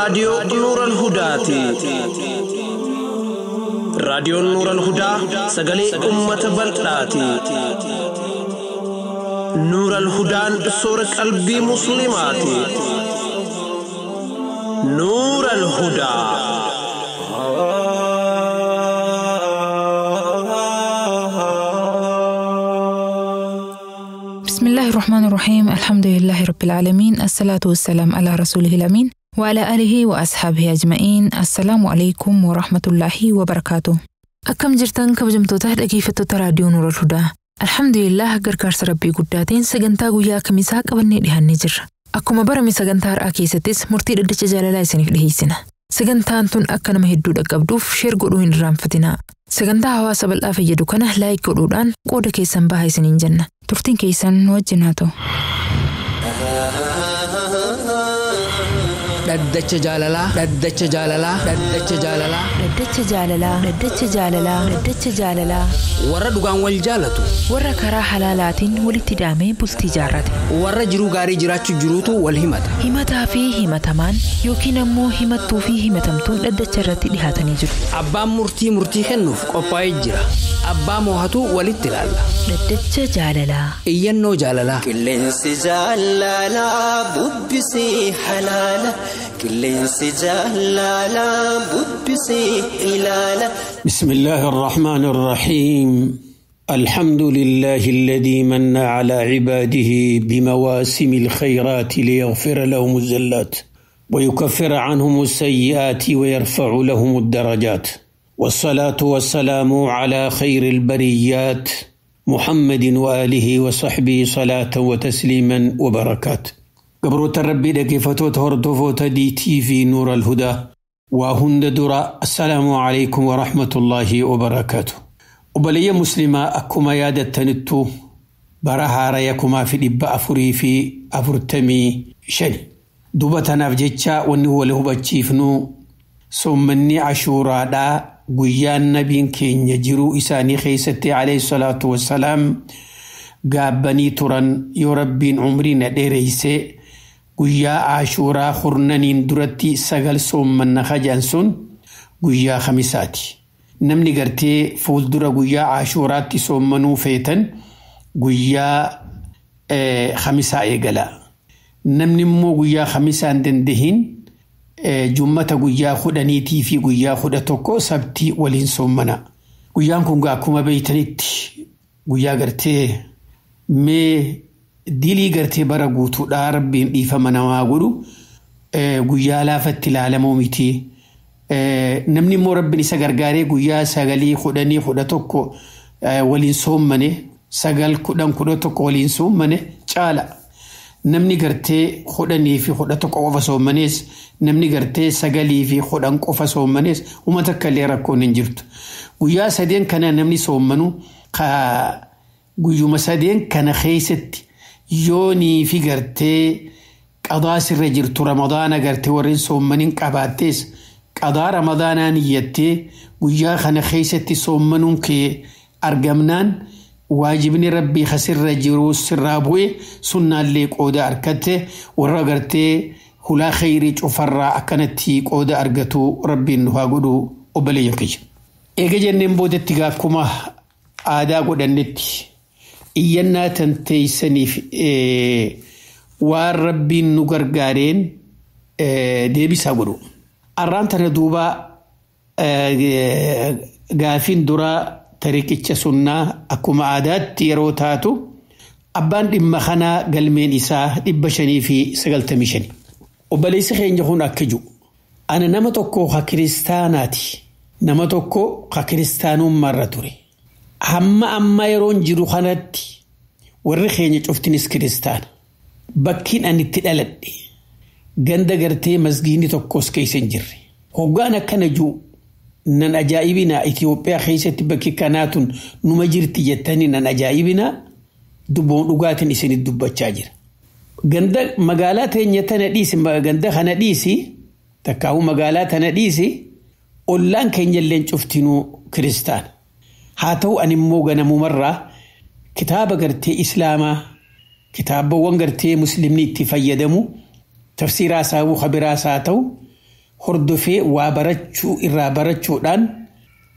Raadiyoo Nuural Hudaati. Raadiyoon Nuural Hudaa sagalee uummata bal'aati. Nuural Hudaan soora qalbii Musliimaati. Nuural Hudaa. بسم الله الرحمن الرحيم، الحمد لله رب العالمين، الصلاة والسلام على رسوله الأمين وعلى آله وأصحابه أجمعين. السلام عليكم ورحمة الله وبركاته. Akkam jirtan kabajamtoota dhaggeeffattoota raadiyoo Nuura Hudaa? Alhamdulillah, gargaarsa Rabbii guddaatiin sagantaa guyyaa kamisaa qabannee dhiyaannee jirra. Akkuma barame sagantaa har'aa keessattis murtii dhaddacha jaalalaa isiniif dhiyeessina. Sagantaan tun akka nama hedduu dhaqqabduuf share godhuu hin irraanfatinaa. Sagantaa hawaasa bal'aa fayyadu kana like godhuudhaan qooda keessan bahaa isiniin jenna. Turtiin keessan nu wajjin haa ta'u. Dhaddacha jaalalaa, dhaddacha jaalalaa, dhaddacha jaalalaa. Dhaddacha jaalalaa, dhaddacha jaalalaa, dhaddacha jaalalaa. Warra dhugaan wal jaalatu. Warra karaa halaalaatiin walitti hidhamee bultii jaarrate. Warra jiruu gaarii jiraachuu jiruutu wal himata. Himataa fi himatamaan yookiin ammoo himattuu fi himatamtuun dhaddacha irratti dhihaatanii jiru. Abbaan murtii murtii kennuuf qophaa'ee jira. Abbaa moohatu walitti ilaalla. Dhaddacha jaalalaa. Iyyannoo jaalalaa. Qilleensi jaalalaa bubbisee halaala. Qilleensi jaalalaa bubbisee ilaala. بسم الله الرحمن الرحيم، الحمد لله الذي من على عباده بمواسم الخيرات ليغفر لهم الزلات ويكفر عنهم السيئات ويرفع لهم الدرجات، والصلاة والسلام على خير البريات محمد وآله وصحبه صلاة وتسليما وبركات. Gabroota Rabbii, dhaggeeffattoota, hordoftoota DTV Nuur al-Hudaa waa hunda dura, assalaamu alaikum wa rahmatullaahi wa barakaatu. Obboleeyyan Muslimaa, akkuma yaadatanittu bara haaraya 1445. Duba tanaaf jecha wanni wal hubachiifnu, soommanni Ashuuraadhaa, guyyaan nabiin keenya jiruu isaanii keessatti alayhi salaatu wassalaam gaabbanii turan, yoo Rabbiin umrii na dheereysee guyyaa Ashuuraa 10n duratti 9 soommanna kajan sun guyyaa Khamisaati. Namni gartee fuuldura guyyaa Ashuuraatti soommanuu feetan guyyaa Khamisaa eegala. Namni immoo guyyaa Khamisaa hin dandahin Jummata guyyaa 10iitii fi guyyaa 11 Sabtii waliin soommana. Guyyaan kun akkuma beeytanitti guyyaa gartee mee dilii gartee bara guutuudhaa Rabbiin dhiifama namaa godhu, guyyaa laafatti ilaalamuu miti. Namni immoo Rabbiin isa gargaaree guyyaa 9, 10, 11 waliin soommane, 9, 10, 11 waliin soommane caala. Namni gartee 10 fi 11 qofa soommanees, namni gartee 9 fi 10 qofa soommanees, uummata akka illee rakkoon hin jirtu. Guyyaa sadeen kana namni soommanu guyyuma sadeen kana keessatti yoonii fi gartee qadaa sirra jirtu, Ramadaana gartee warreen soommaniin qabaattees, qadaa Ramadaanaa niyyattee guyyaa kana keessatti soommanuun kee argamnaan, waajibni Rabbii kasirra jiru sirraa bu'e, sunnaallee qooda argatte. Warra gartee hulaa kheyrii cufarraa akkanatti qooda argatu Rabbiin nu haa godhu, obboleeyyan kiyya. Eega jenneen boodatti gaa akkuma aadaa godhannetti iyyannaa tan teeysaniif waan Rabbiin nu gargaareen deebisaa godhu. Arraan tana duuba gaafiin duraa tariqicha sunnaa akkuma aadaatti yeroo taatu, abbaan dhimma kanaa galmeen isaa 595. Obboleessi keenya kun akka jiru, ana nama tokko ka kiristaanaati. Nama tokko ka kiristaanummaarra ture. Hamma amma yeroon jiru kanatti warri keenya cuftinis kiristaana. Bakkiin ani itti dhaladhe ganda gartee masgiinni tokkos keessa hin jirre. Hoggaan akkana jiru nan ajaa'ibinaa, Itoophiyaa keessatti bakki kanaatun numa jirti jettanii nan ajaa'ibinaa, dubboon dhugaatiin isinit dubbachaa jira. Ganda magaalaa teenya tana dhiisi, ganda kana dhiisi, takkaa'uu magaalaa tana dhiisi, ollaan keenya illee cuftinuu kiristaana. Haa ta'u, ani immoo ganamumarraa kitaaba gartee Islaamaa, kitaabawwan gartee Muslimni itti fayyadamu, tafsiiraa isaa ta'uu, kabiraas haa ta'u, hordofee waa barachuu irraa barachuudhaan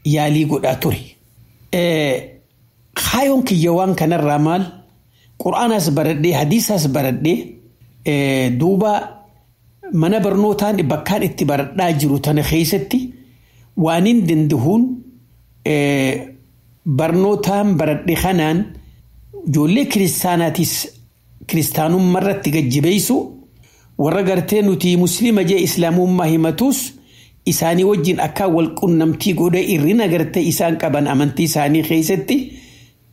yaalii godhaa ture. Kaayoon kiyya waan kanarraa maal? Qur'aanas baradhee hadiisaas baradhee duuba mana barnootaan bakkaan itti baradhaa jiru tana keessatti waan hin dandahuun barnootaan baradhe kanaan ijoollee kiristaanaatis kiristaanummaa irratti gajjibeessu warra gartee nuti musliima jee islaamummaa himatus isaanii wajjin akka wal qunnamtii godhee irrina gartee isaan qaban amantii isaanii keessatti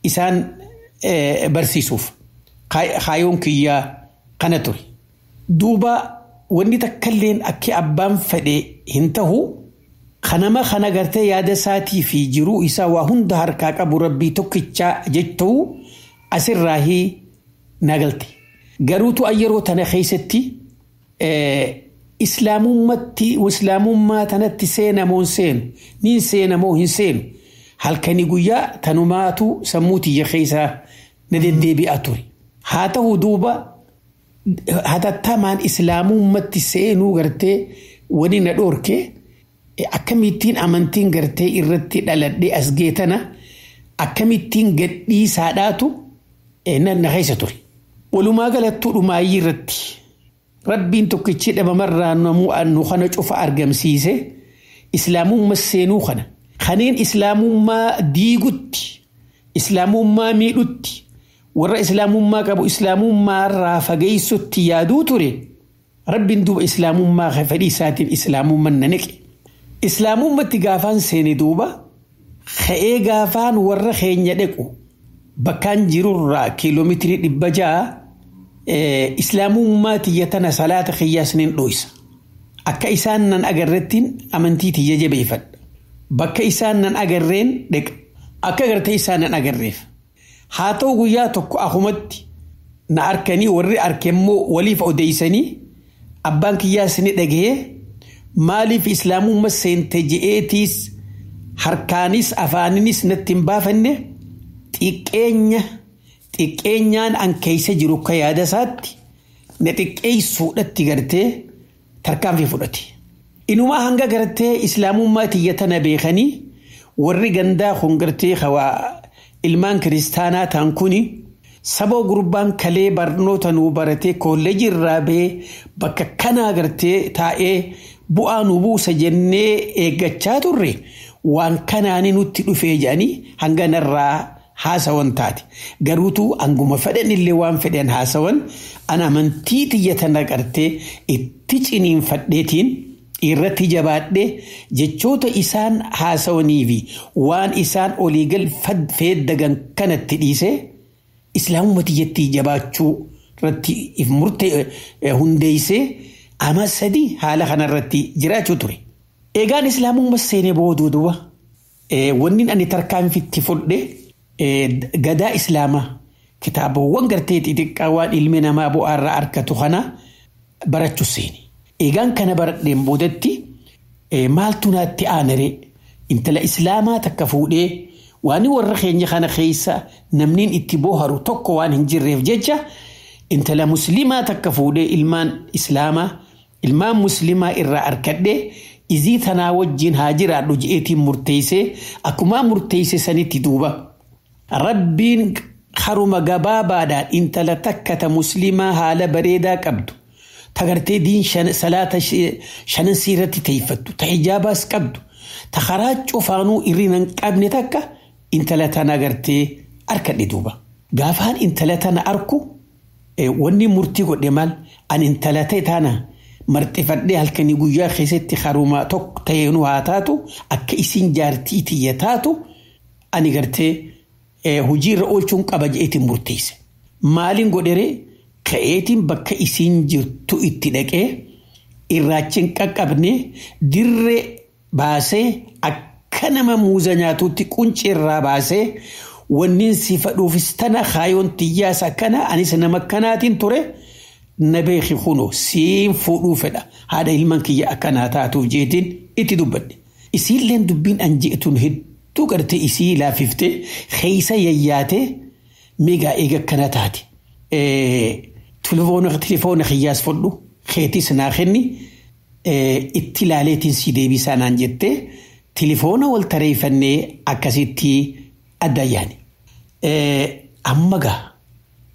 isaan barsiisuuf kaayoon kiyyaa kana ture. Duuba wanni takkalleen akka abbaan fedhe hin tahu kanama kana gartee yaada isaatii fi jiruu isaa waa hunda harkaa qabu rabbii tokkichaa jechuu asirraahii nagalte. Garuutu yeroo tana keessatti islaamummatti islaamummaa tanatti seenamoo hin seenu niin seenamoo hin seenu halkanii guyyaa tanumaatu sammuu tiyya keessaa na deddeebi'aa ture. Haa ta'u duuba hatattamaan islaamummatti seenuu gartee wani na dhoorke akkamittiin amantiin gartee irratti dhaladhee as geetana akkamittiin gadhiisaadhaatu na keessa ture. Walumaa galattuu dhumaayyii irratti rabbiin tokkichi dhabamarraa nu kana cufa argamsiise islaamummaa seenuu kana. Kaneen islaamummaa diigutti, islaamummaa miidhutti, warra islaamummaa qabu islaamummaa irraa fageessutti yaaduu ture. Rabbiin duuba islaamummaa fedhii isaatiin islaamummaan na naqe. Islaamummatti gaafaan seene duuba ka'ee gaafaan warra keenya dhaqu bakkaan jirurraa kiiloomeetirii 600 islaamummaa tiyya tana salaata kiyyaas nin dhoysa. Akka isaan nan agarrettiin amantii tiyya jabeeffadha. Bakka isaan nan agarreen dhaqa. Akka gartee isaan nan agarreef. Haa ta'u guyyaa tokko akumatti na arkanii warri arke immoo waliif odeysanii abbaan kiyyaas ni dhagahee maaliif islaamummaa seente je'eetiis harkaanis afaaninis natti hin baafanne xiqqeenya xiqqeenyaan an keessa jiru akka yaada isaatti na xiqqeessuudhatti gartee tarkaanfii fudhate. Inumaa hanga gartee islaamummaa tiyya tana beekanii warri gandaa kun gartee hawaa ilmaan kiristaanaa ta'an kuni saba gurbaan kalee barnoota nuu baratee kolleejii irraa bahee bakka kanaa gartee taa'ee bu'aa nu buusa jennee eeggachaa turre waan kanaani nutti dhufee jedhanii hanga narraa haasawan taate. Garuutu hanguma fedhan illee waan fedhan haasawan an amantii tiyya tana gartee itti ciniinfadheetiin irratti jabaadhee jechoota isaan haasawanii fi waan isaan olii gal feeddagan kanatti dhiisee islaamummaa tiyyatti jabaachuu irratti if murtee hundeessee ama sadii haala kanarratti jiraachuu ture. Egaan islaamummaa seenee booduu duuba wanni ani tarkaanfitti fudhe gadaa islaamaa kitaabawwan gartee xixiqqaa waan ilmi namaa bu'aarraa argatu kana barachuu seeni. Egaan kana baradheen boodatti maaltu naatti aanaree intala islaamaa takka fuudhee waan warra keenya kana keessa namniin itti booharu tokko waan hin jirreef jecha intala musliimaa takka fuudhee ilmaan islaamaa ilmaan musliimaa irraa arkadhee izii tanaa wajjin haa jiraadhu je'eetiin murteessee akkumaa murteesse sanitti duuba. Rabbiin haruma gabaabaadhaan intala takka ta musliimaa haala bareedaa qabdu. Tagartee diin salaata shanan siirratti teeffattu ta hijaabaas qabdu ta karaa cufaanuu irrina hin qabne takka intala tana gartee arkadhe duuba. Gaafaan intala tana arku wanni murtii godhe maal an intala ta'e tana marxifadhee halkanii guyyaa keessatti haruma tokko ta'eenuu haa taatu akka isin jaartii tiyya taatu ani gartee hojiirra oolchuun qaba je'eetiin murteesse. Maaliin godheree ka'eetiin bakka isiin jirtu itti dhaqee irraachi hin qaqqabne dirree baasee akka nama muuza nyaatutti quncirraa baasee wannin si fadhuufis tana kaayoon tiyyaas akkana anis nama akkanaatiin ture na beeki kunoo siin fuudhuu fedha haadha ilmaan kiyya akkanaa taatuuf jeetiin itti dubbadhe. Isiilleen dubbiin an je'etun hedduu gartee isii laafiftee keessa yayyaatee migaa eega akkana taate. Telefoona kiyyaas fudhu keetis naa kenni Itti ilaaleetiin si deebisaa naan jettee tilifoona wal tareeffannee akkasitti adda yaane. Amma gaa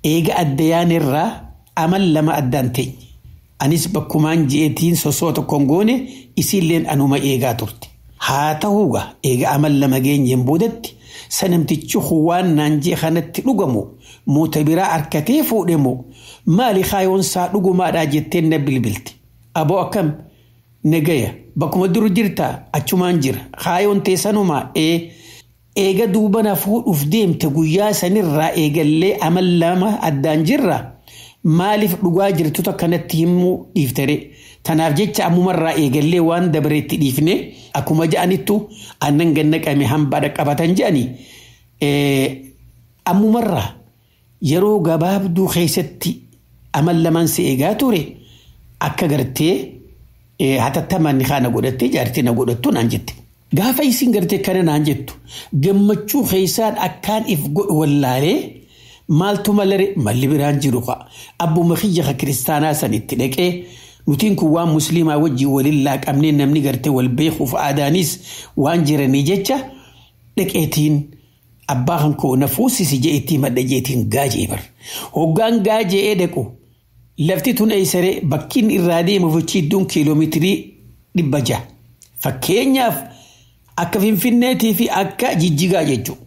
eega adda yaane irraa amal lama addaan teenye. Anis bakkumaan ji'eetiin sosoo tokkoon goone isiilleen anuma eegaa turte. Haa ta'uugaa eega amal lama geenyeen boodatti sanamtichi waan naan jee kanatti dhugamu moota biraa harkatee fuudhe moo maali kaayoonsaa dhugumaadhaa jetteen na bilbilti. Aboo akkam nagaya bakkuma duru jirtaa achumaan jira kaayoon teessanumaa ee eega duuba na fuudhuuf deemte guyyaa sanirraa eegallee amal lama addaan jirra maaliif dhugaa jirtu akkanatti himuu dhiiftere tanaaf jecha ammumarraa eegallee waan dabareetti dhiifne akkuma ja'anittu aannan gannaqame hambaa qabatan je'ani ammumarraa yeroo gabaabduu keessatti amal lamaan si eegaa ture akka gartee hatattamaan kana godhattee jaartii na godhattu naan jette. Gaafa isin gartee kana naan jettu gammachuu keessaan akkaan if godhu wallaalee maaltu malare malli biraan jiru qa'a. Abbuma kiyya ka kiristaanaa san itti dhaqee nutiin kun waan musliimaa wajjin waliin laaqamnee namni gartee wal beekuuf aadaanis waan jiranii jecha dhaqeetiin abbaa kan koo na fuusisi je'eetti madda jeetiin gaajee bar. Hoggaan gaajee dhaqu lafti tun eessaree bakkiin irraa deemu fichiidduun kiiloomeetirii 600. Fakkeenyaaf akka Finfinneetii fi akka Jijjigaa jechuudha.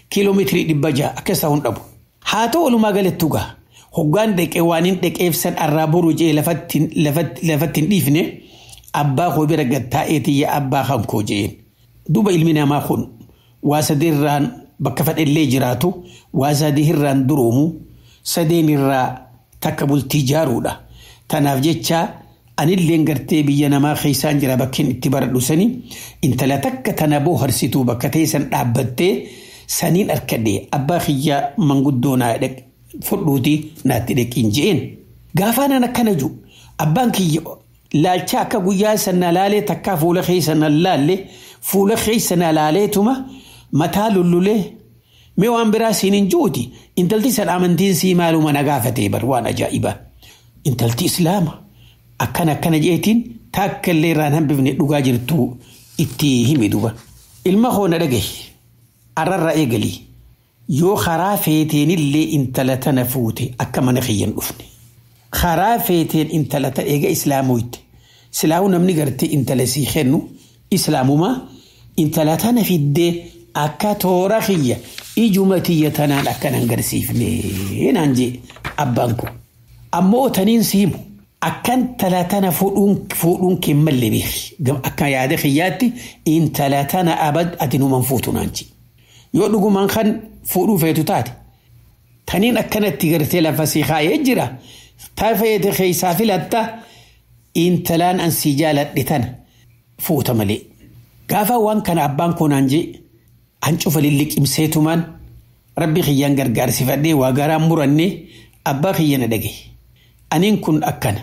Kiiloomeetirii 600 akka isaa hin dhabu. Haa ta'u walumaa galattu gaa hoggaan dhaqee waan hin dhaqeef san arraa boruu jee lafatti hin dhiifne abbaa koo bira gattaa'eetii yaa abbaa kan koo jeen. Duuba ilmi namaa kun waa sadeerraan bakka fadhellee jiraatu waa sadii irraan duroomu sadeen irraa takka bultii jaaruudha. Tanaaf jecha anilleen gartee biyya namaa keessaan jira bakkeen itti baradhu sani intala takka tana booharsituu bakka teessan dhaabbattee saniin arkadhe abbaa kiyya manguddoo naa fudhuuti naatti dhaqiin je'een. Gaafaan akkana jiru abbaan kiyya laalcha akka guyyaa sana laalee takkaa fuula keessa na laalle fuula keessa na laaleetuma mataa lullulee mee waan biraa siin hin juuti intalti san amantiin sii maaluma na gaafatee bar waan ajaa'ibaa. Intalti islaama akkana akkana jeetiin takka illee irraan hambifne dhugaa jirtu itti himi duba. Ilma koo na dhagahi arrarra eegalii yoo karaa feeteenillee intala tana fuute akka mana kiyyan dhufne. Karaa feeteen intala tana eega islaamoyte. Silaahuu namni gartee intala sii kennu islaamumaa intala tana fiddee akka toora kiyya ijuma tiyya tanaan akkanan garsiifne naan jee abbaan kun. Ammoo taniin siimu akkan intala tana fuudhuun kee malle beeki. Akka yaada kiyyaatti intala tana abad ati numan fuutu naan jee. Yoo dhugumaan kan fuudhuu feetu taate taniin akkanatti gartee lafa sii kaayee jira. Taafeete keessaa filatta intalaan an sii jaaladhe tana fuuta malee. Gaafa waan kana abbaan koo naan jee an cufa lilliqimseetumaan rabbi kiyyaan gargaarsifadhee waa garaan murannee abbaa kiyya na dhagaye. Aniin kun akkana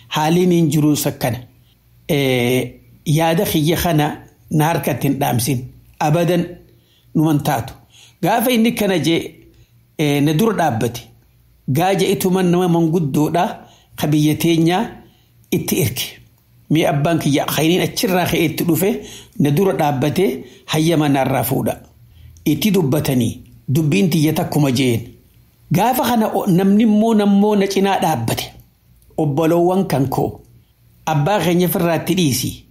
haaliin hin jiruus akkana yaada kiyya kana na harkatti hin dhaamsin abadan numan taatu. Gaafa inni kana jee na dura dhaabbate gaaja ituman nama manguddoodha ka biyya teenyaa itti erge. Mee abbaan kiyya khayriin achirraa ka'ee itti dhufe na dura dhaabbatee hayyama narraa fuudha. Itti dubbatanii dubbiin tiyya takkuma jeen. Gaafa kana namni immoo nammoo na cinaa dhaabbate. Obboloowwan kan koo abbaa keenya firraatti dhiisi.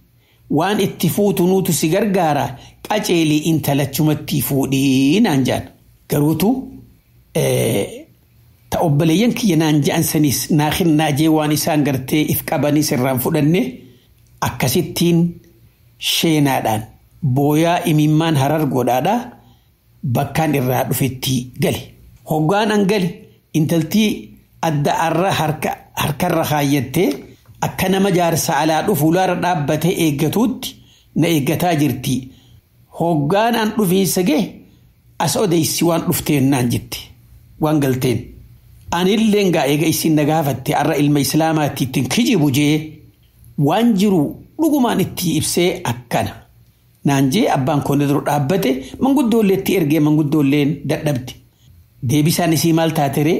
Waan itti fuutu nuutu si gargaara qaceelii intalachumatti fuudhii naan jaan. Garuutu ta obboleeyyan kiyya naan je'an sanis naa kennaa jee waan isaan gartee if qabanii sirraan fudhanne akkasittiin sheenaadhaan booyaa imimmaan harar godhaadhaa bakkaan irraa dhufetti gale. Hoggaan an gale intaltii adda arra harkarra kaayyattee akka nama jaarsa alaa dhufu ulaarra dhaabbatee eeggatuutti na eeggataa jirti. Hoggaan an dhufiinsa gee as odeysi waan dhufteen naan jette waan galteen. Anilleen gaa eega isin na gaafatte arra ilma islaamaatti ittiin kijibu jee waan jiru dhugumaan itti ibsee akkana. Naan jee abbaan koo na dura dhaabbate manguddoollee itti ergee manguddoolleen dadhabde. Deebisaan isii maal taateree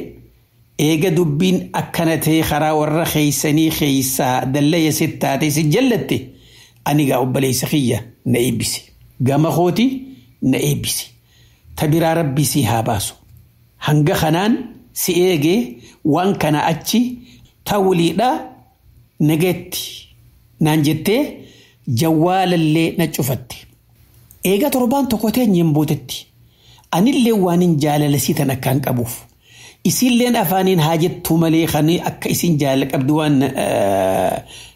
Eega dubbiin akkana ta'e karaa warra keeysanii keeysaa dallaya sit taate si jallatte ani gaa obboleessa kiyya na eebbisi. Gama kooti na eebbisi. Ta biraa rabbi si haa baasu. Hanga kanaan si eegee waan kana achi ta waliidhaa nageetti naan jettee jawwaalallee na cufatte. Eega torbaan tokko teenyeen boodetti anillee waan hin jaalala sii tan akkaan qabuuf. Isiilleen afaaniin haa jettuu malee kan akka isin jaalala qabdu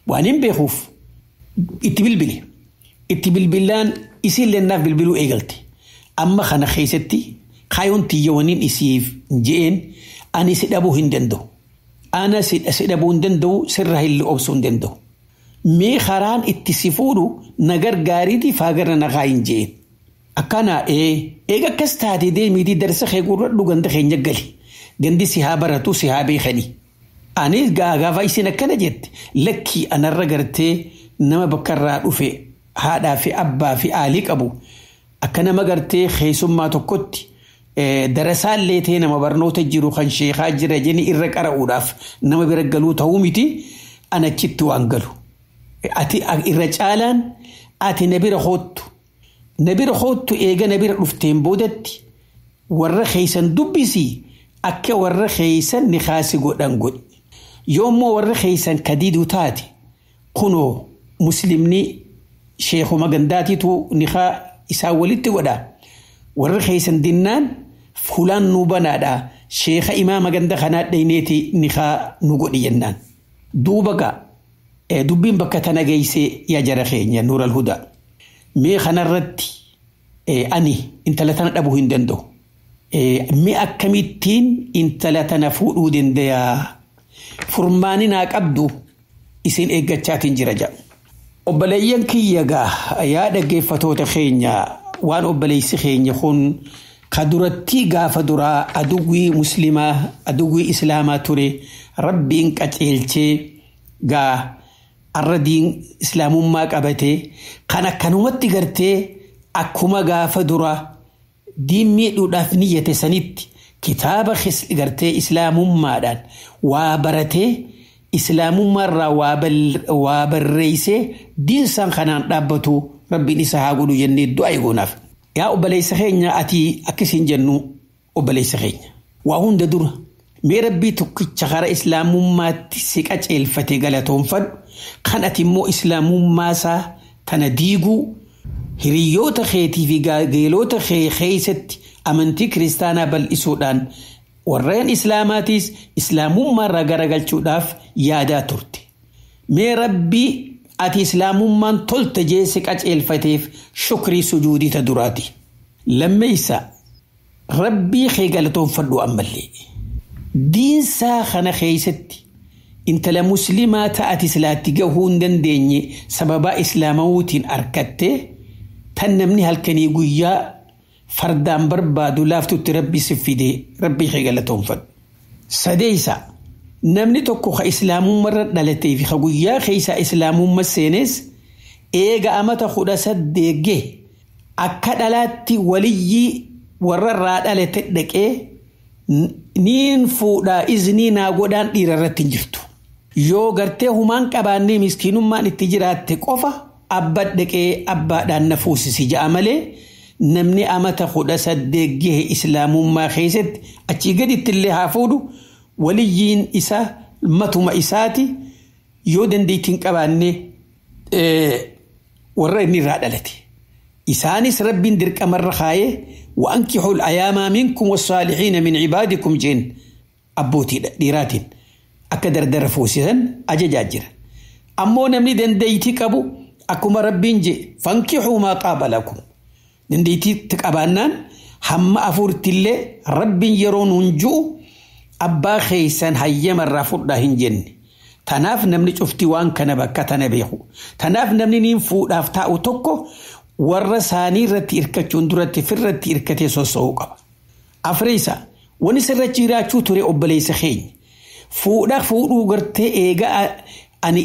waan hin beekuuf itti bilbile. Itti bilbilaan isiilleen naaf bilbiluu eegalte. Amma kana keessatti kaayoon tiyya waniin isiif je'een ani si dhabuu hin danda'u. Ana si dhabuu hin danda'u sirra hin obsuu hin danda'u. Mee karaan itti si fuudhu na gargaariitii faagarra na kaayin je'een. Akkana eega akkas taate deemiitii darsa kee gurradhu ganda keenya gali. Gandi si haa baratu si haa beekani. Anis gaafa isin akkana jette lakkii anarra gartee nama bakka irraa dhufe haadhaa fi abbaa fi aalii qabu akka nama gartee keessummaa tokkotti darasaallee ta'e nama barnoota jiru kan sheekaa jira jeni irra qara'uudhaaf nama bira galuu ta'uu miti an achitti waan galu. Ati irra caalaan ati na bira hoottu. Na bira hoottu eega na bira dhufteen boodatti warra keeysan dubbisii akka warra keeysan ni kaasi godhan godhi. Yoommoo warra keeysan kadiiduu taate kunoo muslimni sheekuma gandaatiitu nikaa isaa walitti godha. Warra keeysan dinnaan fulaan nu banaadha. Sheeka imaama ganda kanaa dhayneeti nikaa nu godhi jennaan. Duuba gaa dubbiin bakka tana geessee yaa jara keenya Nuur al-Hudaa. Mee kanarratti ani intala tana dhabuu hin danda'u. Mee akkamittiin intala tana fuudhuu dandayaa? Furmaani naa qabdu isin eeggachaatiin jira jedha. Obboleeyyan kiyya gaa yaa dhaggeeffatoota keenya waan obboleessi keenya kun ka durattii gaafa duraa aduwwii muslimaa aduwwii islaamaa ture rabbiin qaceelchee gaa arra diin islaamummaa qabatee kan akkanumatti gartee akkuma gaafa duraa diin miidhuudhaaf niyyate sanitti kitaaba gartee islaamummaadhaan waa baratee islaamummaarraa waa barreessee diinsaan kanaan dhaabbatu rabbiin isa haa godhu jennee du'a eeguunaaf. Yaa obboleessa keenya ati akkasiin jennu obboleessa keenya. Waa hunda dura mee rabbii tokkicha karaa islaamummaatti si qaceelfate galatoonfadhu kan ati immoo islaamummaasaa tana diiguu hiriyoota keetii fi geelota kee keessatti amantii kiristaanaa bal'isuudhaan warreen islaamaatiis islaamummaarraa garagalchuudhaaf yaadaa turte. Mee rabbii ati islaamummaan tolte jeesse qaceelfateef shukrii sujuudii ta duraati. Lammeessa rabbii kee galatoonfadhu ammallee. Diinsaa kana keessatti intala muslimaa ta'ati islaatti gahuu hin dandeenye sababaa islaamawuutiin arkattee tan namni halkanii guyyaa fardaan barbaadu laaftutti rabbi si fidee rabbii kee galatoonfadhu. Sadeessa namni tokko ka islaamummarra dhalatee fi ka guyyaa keessa islaamumma seenes eega amata 18 gahe akka dhalaatti waliyyii warra irraa dhalate dhaqee niin fuudhaa iznii naa godhaan dhiira irratti hin jirtu. Yoo gartee humaan qabaannee miskiinummaan itti jiraatte qofa abba dhaqee abbaadhaan na fuusisi ja'a malee namni amata 18 gahe islaamummaa keessatti achii gaditti illee haa fuudhu waliyyiin isaa matuma isaati yoo dandeettiin qabaanne warra inni irraa dhalate. Isaanis rabbiin dirqamarra kaayee وأنكحوا الأيام منكم والصالحين من عبادكم جن أبوتي ديراتين أكدر درفوسيسن أججاجر أمو نمني دنديتي كابو أكما ربين جي فانكحوا ما طاب لكم دنديتي تكابانان هم أفورت اللي ربين يرون هنجو أبا خيسان هيما الرافور دهن جن تناف نمني شفتي وان كان بكا تنبيخو تناف نمني ننفو دافتاو توكو warra isaanii irratti hirkachuun duratti firratti hirkatee sossoo'uu qaba. Afreessa wani sirra jiraachuu ture obboleessa keenya. Fuudha fuudhuu gartee eega ani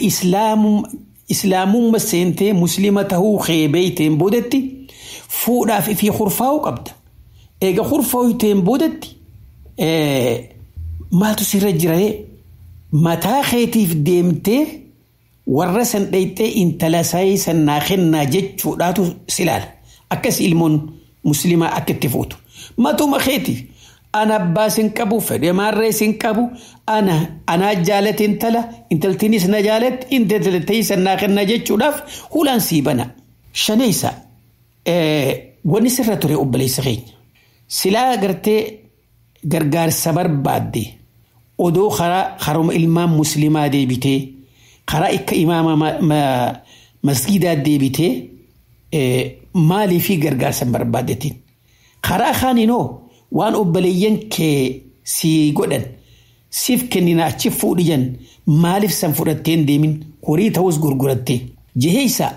islaamumma seentee muslima tahuu kee beeyteen boodetti fuudhaaf ifii kurfaa'uu qabda. Eega kurfaa'uuteen boodetti Maaltu sirra jira mataa keetiif deemtee warra san dhayxee intala san naa kennaa jechuudhaatu silaala. Akkas ilmoon musliimaa akka itti fuutu. Matuma keetiif ana abbaa sin qabu fedhe maarree sin qabu ana anaa jaalate intala intaltiinis na jaalatti intaltee san naa kennaa jechuudhaaf hulaan sii bana. Shaneessa wanni sirra ture obboleessa keenya. Silaa gartee gargaarsa barbaadde odoo karaa haruma ilmaan musliimaa deebitee karaa akka imaama masgiidaa deebitee maaliifii gargaarsa hin barbaaddetiin. Karaa kaaninoo waan obboleeyyan kee si godhan siif kennina achi fuudhiyan maaliif san fudhattee hin deemin horii ta'us gurgurattee. Jeheessa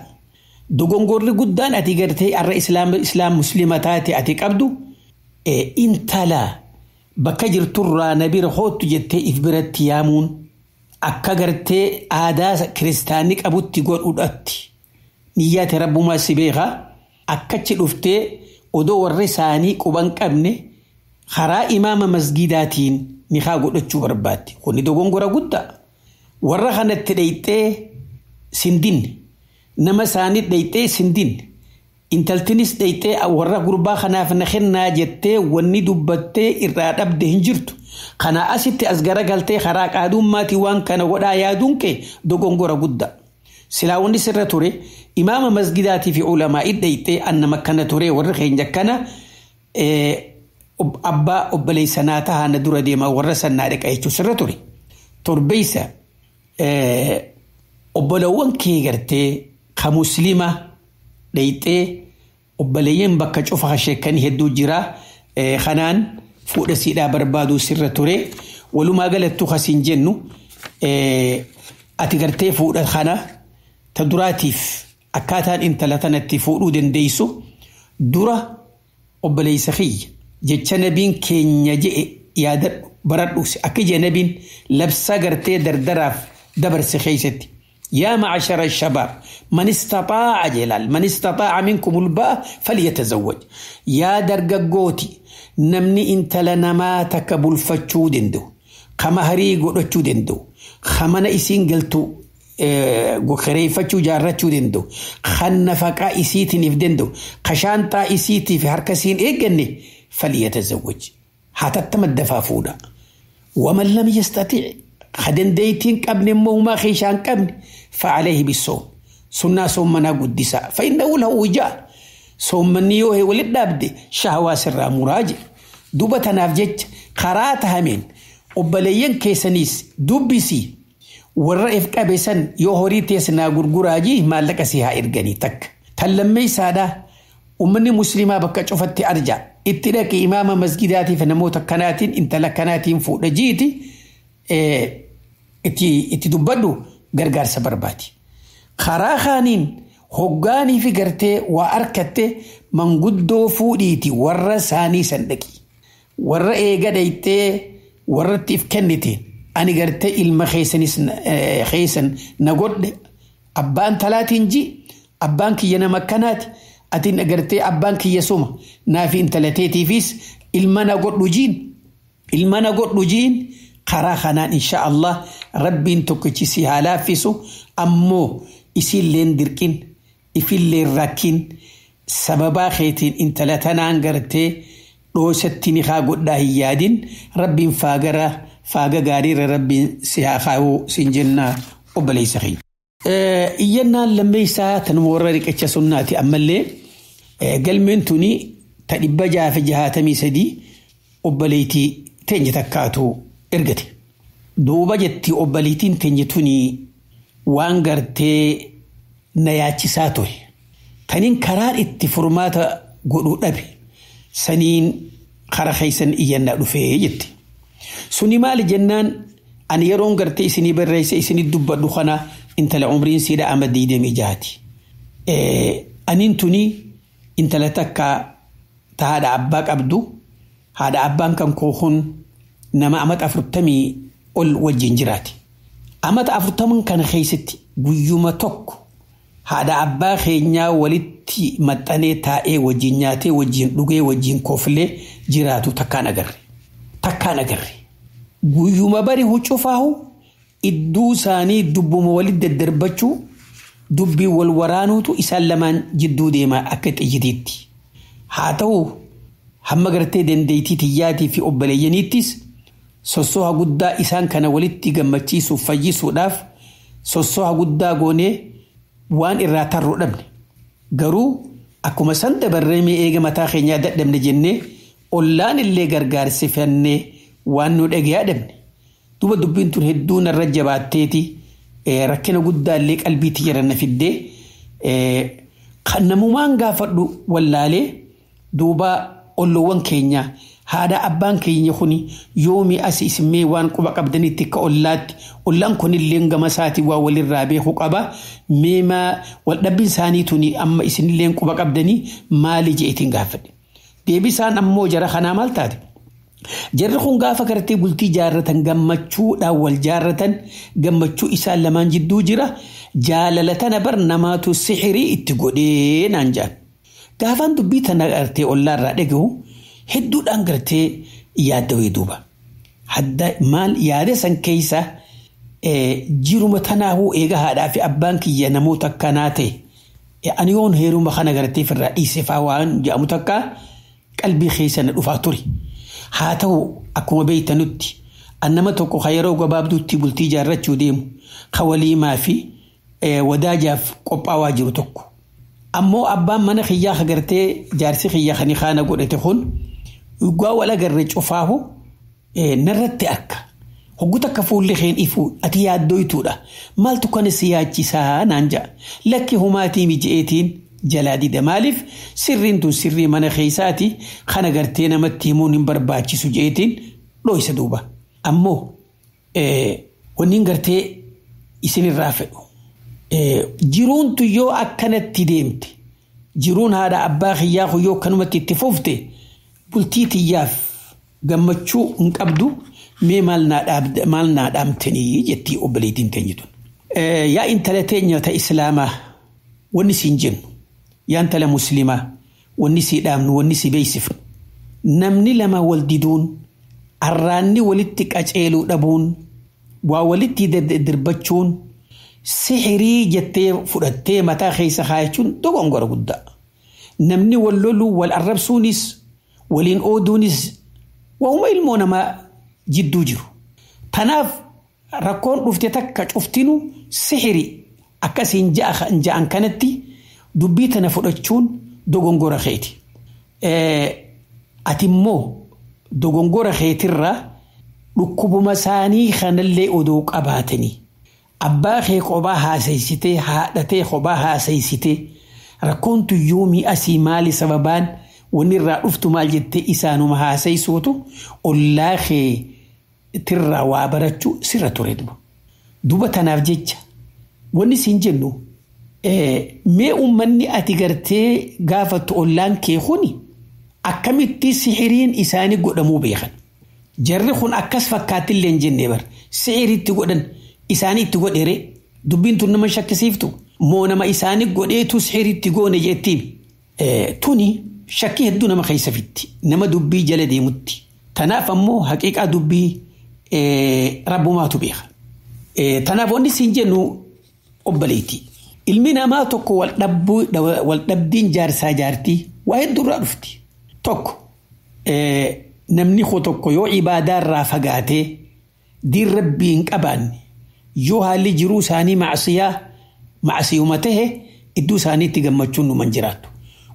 dogongorri guddaan ati gartee har'a islaam musliima taate ati qabdu intala bakka jirturraa na bira hoottu jettee if biratti yaamuun akka gartee aadaa kiristaanni qabutti godhuudhatti niyyaate rabbumaa si beekaa akkachi dhuftee odoo warri isaanii quban qabne karaa imaama masgidaatiin nikaa godhachuu barbaadde. Kuni dogongora guddaa. Warra kanatti dhayxee sindinne nama isaanii dhayxee sindinne intaltinis dhayxee warra gurbaa kanaaf na kennaa jettee wanni dubbattee irraa dhabde hin jirtu. Kana asitti as garagaltee karaa qaadummaatii waan kana godhaa yaaduun kee dogongora guddaa. Silaa wanni sirra ture imaama masgidaatii fi ulamaa dhayxee annama akkana ture warri keenya akkana abbaa obboleessanaa tahaa na dura deemaa warra sannaa dhaqa jechuun sirra ture. Torbeessa obbolawwan kee gartee ka musliima dhayxee obboleeyyan bakka cufa sheekanii hedduu jira kanaan fuudha siidhaa barbaaduu sirra ture. Walumaa galattuu kasiin jennu ati gartee fuudha kana ta duraatiif akkaataan intala tanatti fuudhuu dandeessu dura obboleessa kiyya jecha nabiin keenya je'e yaadadhu baradhu akka jee nabiin labsa gartee dardaraaf dabarse keessatti. يا معشر الشباب من استطاع جلال من استطاع منكم الباء فليتزوج يا درقوتي نمني انت لنا ما تكبل فتشو دندو كما هري قلتشو دندو خمنا اسين قلتو kireeffachuu jaarrachuu danda'u kan nafaqaa isiitiniif danda'u kashaanxaa isiitiif harka isiin eegganne falyatazawwaj hatattama dafaa fuudha. Waman lam yastatic ka dandeeytiin qabne immoo humaa keeshaa hin qabne facalayhi bisoom sunnaa soommanaa guddisaa fa'innahu lahu wijaa soommanni yoo walit dhaabde shahawaa sirraa muraa jedhe duba tanaaf jecha karaa tahameen obboleeyyan keessaniis dubbisii warra if qabe san yoo horii teessinaa gurguraa jii maallaqa si haa erganii takka. Tan lammeessaadhaa uummanni musliimaa bakka cufatti arja itti dhaqi imaama masgidaatiif namoota kanaatiin intala kanaatiin fuudha jiiti itti dubbadhu gargaarsa barbaadi. Karaa kaaniin hoggaanii fi gartee waa arkatte manguddoo fuudhiiti warra isaanii san dhaqi. Warra eega dhayxee warratti if kennite. Ani gartee ilma keessanis keessan na godhe abbaan talaatiin ji abbaan kiyya nama akkanaati atiin gartee abbaan kiyya suma naafi intala teetiifis ilma na godhu jiin ilma na godhu jiin karaa kanaan insha Allah rabbiin tokkichi si haa laaffisu ammoo isiilleen dirqin ifilleen rakkin sababaa keetiin intala tanaan gartee dhoosatti ni haa godhaa hin yaadin rabbiin faagara. Faaga gaariirra rabbiin si haa kaa'u siin jenna obboleessa keenya. Iyyannaan lammeessaa tanuma warra riqicha sunnaati ammallee galmeen tuni ta 663 obboleettii teenya takkaatu ergate. Duuba jetti obboleettiin teenya tuni waan gartee na yaachisaa ture. Taniin karaan itti furmaata godhuu dhabe saniin kara keessan iyyannaa dhufee jetti. Suni maali jennaan ani yeroon gartee isinii barreesse isinii dubbadhu kana intala umriin siidha ama 26ti. Aniin tuni intala takka ta haadha abbaa qabdu haadha abbaan kan koo kun nama amata 40 ol wajjin jiraati. Amata 40 kana keessatti guyyuma tokko haadha abbaa keenyaa walitti maxxanee taa'ee wajjin nyaatee wajjin dhugee wajjin koflee jiraatu takkaan agarre. Takkaan agarre. Guyyuma bari huccufaahu idduu isaanii dubbuma walitti daddarbachuu dubbii wal waraanuutu isaan lamaan jidduu deema akka xiyyitiitti. Haa ta'u hamma gartee dandeettii tiyyaatii fi obboleeyyaniittis sossoha guddaa isaan kana walitti gammachiisuuf fayyisuudhaaf sossoha guddaa goonee waan irraa tarruu dhabne. Garuu akkuma san dabarree mee eega mataa keenyaa dadhabne jennee ollaan illee gargaarsifannee waan nu dhagayaa dhabne. Duba dubbiin tun hedduu narra jabaatteeti rakkina guddaa illee qalbii tiyya na fiddee kan namumaan gaafadhu wallaalee duuba olloowwan keenya haadha abbaan keenya kuni yoomi as isinmee waan quba qabdanitti akka ollaatti ollaan kunillee gama isaatii waa walirraa beeku qaba meemaa waldhabbiin isaanii tuni amma isinillee quba qabdanii maali je'etiin gaafadhe. Deebisaan ammoo jara kanaa maal taate? Jarri kun gaafa gartee bultii jaarratan gammachuudhaan wal jaarratan gammachuu isaan lamaan jidduu jira jaalala tana bar namaatu sixirii itti godhee naan jaan. Gaafaan dubbii tana gartee ollaarraa dhagahu hedduudhaan gartee yaaddawee duuba. Hadda maal yaada san keessa jiruma tanaahuu eega haadhaa fi abbaan kiyya namoota akkanaa ta'e. Ani yoon heeruma kana gartee firraa dhiise faa waan jedhamu takka qalbii keessa na dhufaa ture. Haa ta'u akkuma beeytanutti an nama tokko ka yeroo gabaabduutti bultii ijaarrachuu deemu ka waliimaa fi wadaajaaf qophaawaa jiru tokko. Ammoo abbaan mana kiyyaa ka gartee jaarsi kiyyaa kan kaana godhate kun dhugaa wal agarre cufaahu narratti akka. Hoggu takka fuulli keen ifu ati yaaddoytuudha. Maaltu kana si yaachisaa naan ja'a. Lakki humaatii miji'eetiin jalaa dida. Maaliif sirriin tun sirrii mana keessaati kana gartee namatti himuun hin barbaachisu je'eetiin dhoysa duuba. Ammoo wanni gartee isinirraa fedhu. Jiruun tun yoo akkanatti deemte jiruun haadha abbaa kiyyaa kun yoo akkanumatti itti fufte bultii tiyyaaf gammachuu hin qabdu mee maal naa dhaamtanii jettii obboleettiin teenye tun. Yaa intala teenya ta islaamaa wanni siin jennu yaa intala muslimaa wanni sii dhaamnu wanni si beeksifnu namni lama wal diduun arraanni walitti qaceeluu dhabuun waa walitti dirbachuun sixirii jettee fudhattee mataa keessa kaayachuun dogongora guddaa. Namni wal loluu wal arrabsuunis waliin ooduunis waa'uma ilmoo namaa jidduu jiru. Tanaaf rakkoon dhufte takka cuftinu sixirii akkasiin ja'an kanatti dubbii tana fudhachuun dogongora keeti. Ati immoo dogongora keetirraa dhukkubuma isaanii kanallee odoo qabaatanii. Abbaa kee kophaa haasaysitee haadhatee kophaa haasayisitee rakkoon yoomii asii maali sababaan wanni irraa dhuftu maal jettee isaanuma haasayisuutu ollaa kee tirraa waa barachuu sirra ture duba. Duba tanaaf jecha wanni siin jennu mee uummanni ati gartee gaafattu ollaan kee kuni akkamitti sixiriin isaanii godhamuu beekan. Jarri kun akkas fakkaattillee hin jenne bar sixiriitti godhan. Isaanii itti godheere dubbiin tun nama shakkisiiftu moo nama isaanii godheetu sixiriitti goone jettiin. Tuni shakkii hedduu nama keessa fitti nama dubbii jala deemutti. Tanaaf ammoo haqiiqaa dubbii rabbumaatu beeka. Tanaaf wanni siin jennu obboleetti. Ilmi namaa tokko wal dhabdiin jaarsaa jaartii waa hedduurraa dhufti. Tokko namni tokko yoo ibaadaarraa fagaatee diin rabbii hin qabaanne yoo haalli jiruu isaanii macsiyaa macsiyuma tahe iddoo isaaniitti gammachuun numan jiraattu.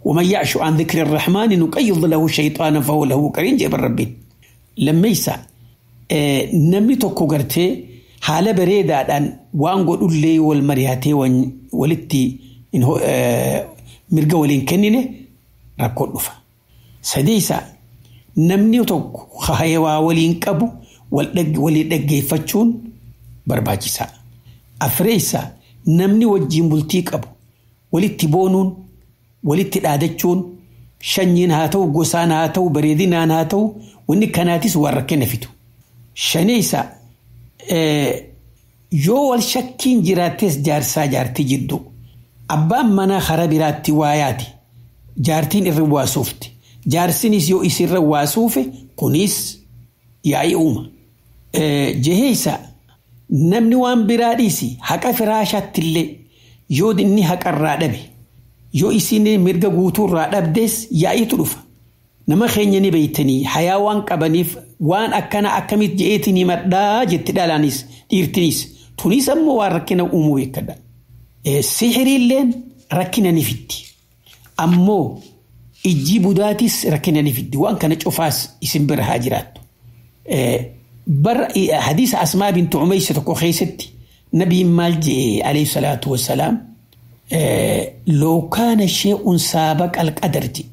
ومن يعش عن ذكر الرحمن نقيض له شيطانا فهو له قرين جاب الربين لما namni tokko gartee haala bareedaadhaan waan godhullee wal mari'atee walitti mirga waliin kennine rakkoon dhufa. Sadeessa namni tokko waa waliin qabu walii dhaggeeffachuun barbaachisaa. Afreessa namni wajjin bultii qabu walitti boonuun walitti dhaadachuun shanyiin haa ta'u gosaan haa ta'u bareedinaan haa ta'u wanni kanaatis waan rakkina fidu. Shaneessa yoo wal shakkiin jiraattes jaarsaa jaartii jidduu abbaan manaa karaa biraatti waa yaati jaartiin irra waasuufti jaarsinis yoo isirra waasuufe kunis yaa'ii uuma. Jeheessa namni waan biraa dhiisi haqa firaashaatti illee yoo inni haqarraa dhabe yoo isiin mirga guutuurraa dhabdes yaa'iitu dhufa. Nama keenya ni beeytanii hayaa waan qabaniif waan akkana akkamitti je'eetiin himadhaa jetti dhalaanis dhiirtinis tunis ammoo waan rakkina uumuu beekadha. Sihiriilleen rakkina ni fiddi. Ammoo ijji budaatis rakkina ni fiddi. Waan kana cufaas isin bira haa jiraattu. Bar hadiisa Asmaa bintu Umaysa tokko keessatti nabiin maal je'e alayhi salaatu wassalaam لو كان شيء سابق القدر جي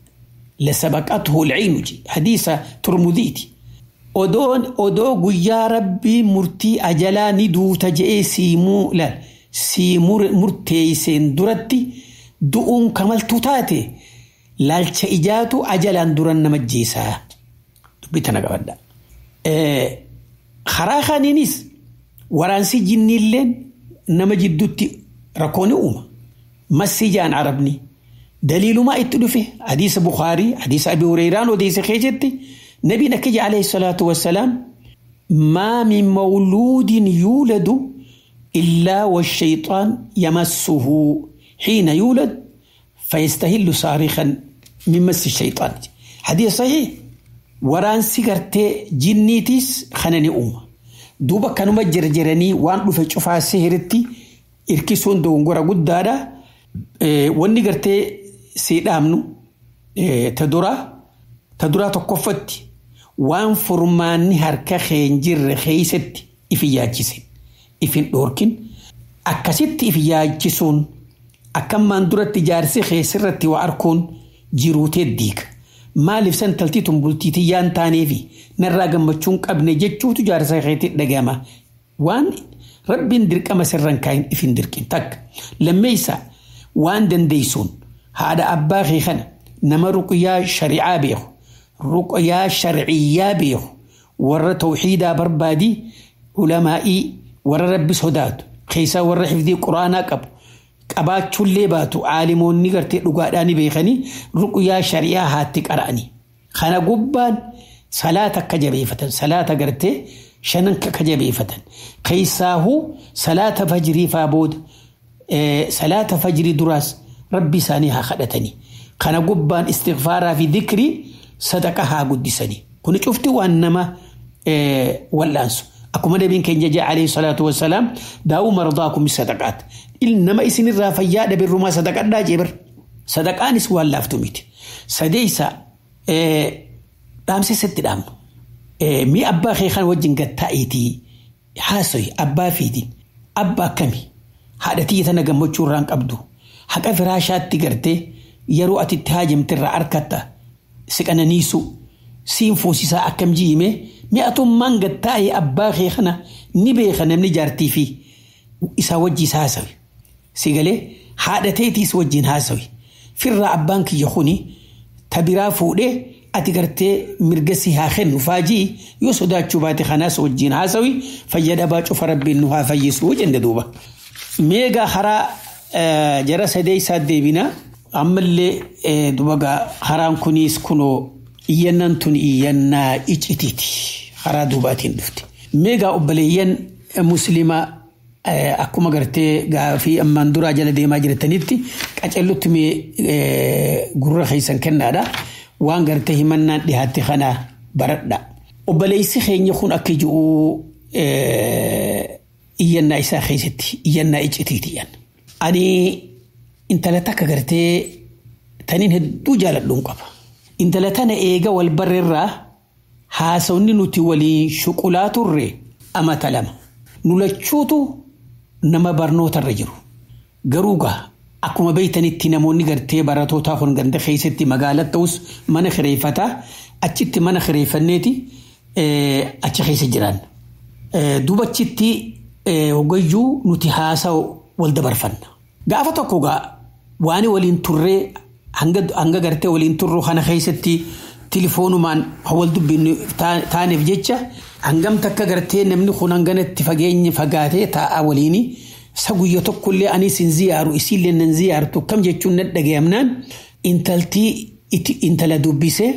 لسبقته العين جي حديث ترمذيتي odoon odoo guyyaa rabbii murtii ajalaa ni duuta je'ee siimuu laal sii murteeyseen duratti du'uun kamaltu taate laalcha ijaatu ajalaan duran nama jeesaa dubbii tana qabadha. Karaa kaaniinis waraansi jinniilleen nama jidduutti rakkoo ni uuma. Massi jaan arabni daliilumaa itti dhufe hadiisa Bukaarii hadiisa Abi Hureyraan odeesse keessatti. نبي نكجي عليه الصلاة والسلام ما من مولود يولد إلا والشيطان يمسه حين يولد فيستهل صارخا من مس الشيطان. حديث صحيح. وران سيغرتي جنيتيس خناني أمة دوبا كانوا مجرجرني وان دفع شوفا سهرتي إركسون دونغورا قدادا إيه واني غرتي سيدامنو إيه تدورا تدورا تقفتي waan furmaanni harka keen jirre keeysatti ifin yaachisin ifin dhoorkin akkasitti ifin yaachisuun akkammaan duratti jaarsi keessirratti waa arkuun jiruutee diiga. Maaliif san taltii tun bultiitii yaan taaneefi narraa gammachuun qabne jechuutu jaarsa keetti dhagama. Waan rabbiin dirqama sirran kaayin ifin dirqin takka. Lammeessa waan dandeessuun haadha abbaa kee kana nama ruqyaa shari'aa beeku. Ruqyaa sharciyyaa beeku warra tawxiidaa barbaadii ulamaa'ii warra rabbi sodaatu keessaa warra xifdii quraanaa qabu qabaachuullee baatu caalimoonni gartee dhugaadhaa ni beekanii ruqyaa shari'aa haatti qara'anii. Kana gubbaan salaata akka jabeeffatan salaata gartee shanan akka jabeeffatan keessaahuu salaata fajrii faa booda salaata fajrii duraas rabbi isaanii haa kadhatanii. Kana gubbaan istighfaaraa fi dhikrii sadaqa haa guddisanii. Kuni cufti waan nama wal'aansu. Akkuma nabiin keenya jee alayhi salaatu wassalaam daa'uu mardaakum sadaqaat. Nama isinirraa fayyaa dhabirrumaa sadaqadhaa jee bir. Sadaqaanis waan laaftu miti. Sadeessa dhaamsa isatti dhaamnu. Mi abbaa kee kan wajjin gattaa'iitii haasoyi abbaa fiitiin abbaa akkami haadha tiyya tana gammachuu irraan qabdu haqa firaashaatti gartee yeroo ati itti haajamte irraa arkatta. Si qananiisu siin fuusisaa akkam jiime mi'atummaan gattaa'ee abbaa kee kana ni beeka namni jaartii fi isaa wajjiis haasawi. Si galee haadha teetiis wajjin haasawi. Firraa abbaan kiyya kuni tabiraa fuudhee ati gartee mirga si haa kennu faajii yoo sodaachuu baate kanaas wajjin haasawi fayyadabaa cufa rabbiin nu haa fayyisuu jenne duuba. Meegaa karaa jara sadeessaa deebinaa. Ammallee dubagaa karaan kunis kunoo iyyannaan tun iyyannaa icitiiti karaa duubaatiin dhufte. Meegaa obboleeyyan musliimaa akkuma gartee gaafii ammaan duraa jala deemaa jirtanitti qacellutti mee gurra keessan kennaadha. Waan gartee himannaan dhihaatte kana baradha. Obboleessi keenya kun akka jiru iyyannaa isaa keessatti iyyannaa icitiiti iyyanna. Ani intala takka gartee taniin hedduu jaaladhuun qaba. Intala tana eega wal barreerraa haasawni nuti waliin shuqulaa turre amata lama. Nu lachuutu nama barnootarra jiru. Garuu gaa akkuma beeytanitti namoonni gartee baratootaa kun ganda keessatti magaalaa ta'us mana kireeffataa achitti mana kireeffanneeti achi keessa jiran. Duuba achitti hoggayyuu nuti haasawu wal dabarfanna. Gaafa tokko gaa waan waliin turree hanga gartee waliin turru kana keessatti tilifoonumaan wal dubbinnu taaneef jecha hangam takka gartee namni kun hanganatti fageenya fagaatee taa'aa waliini isa guyya tokkollee anis hin ziyaaru isiillee nan ziyaartu kam jechuun nan dhagayamnaan intaltii intala dubbisee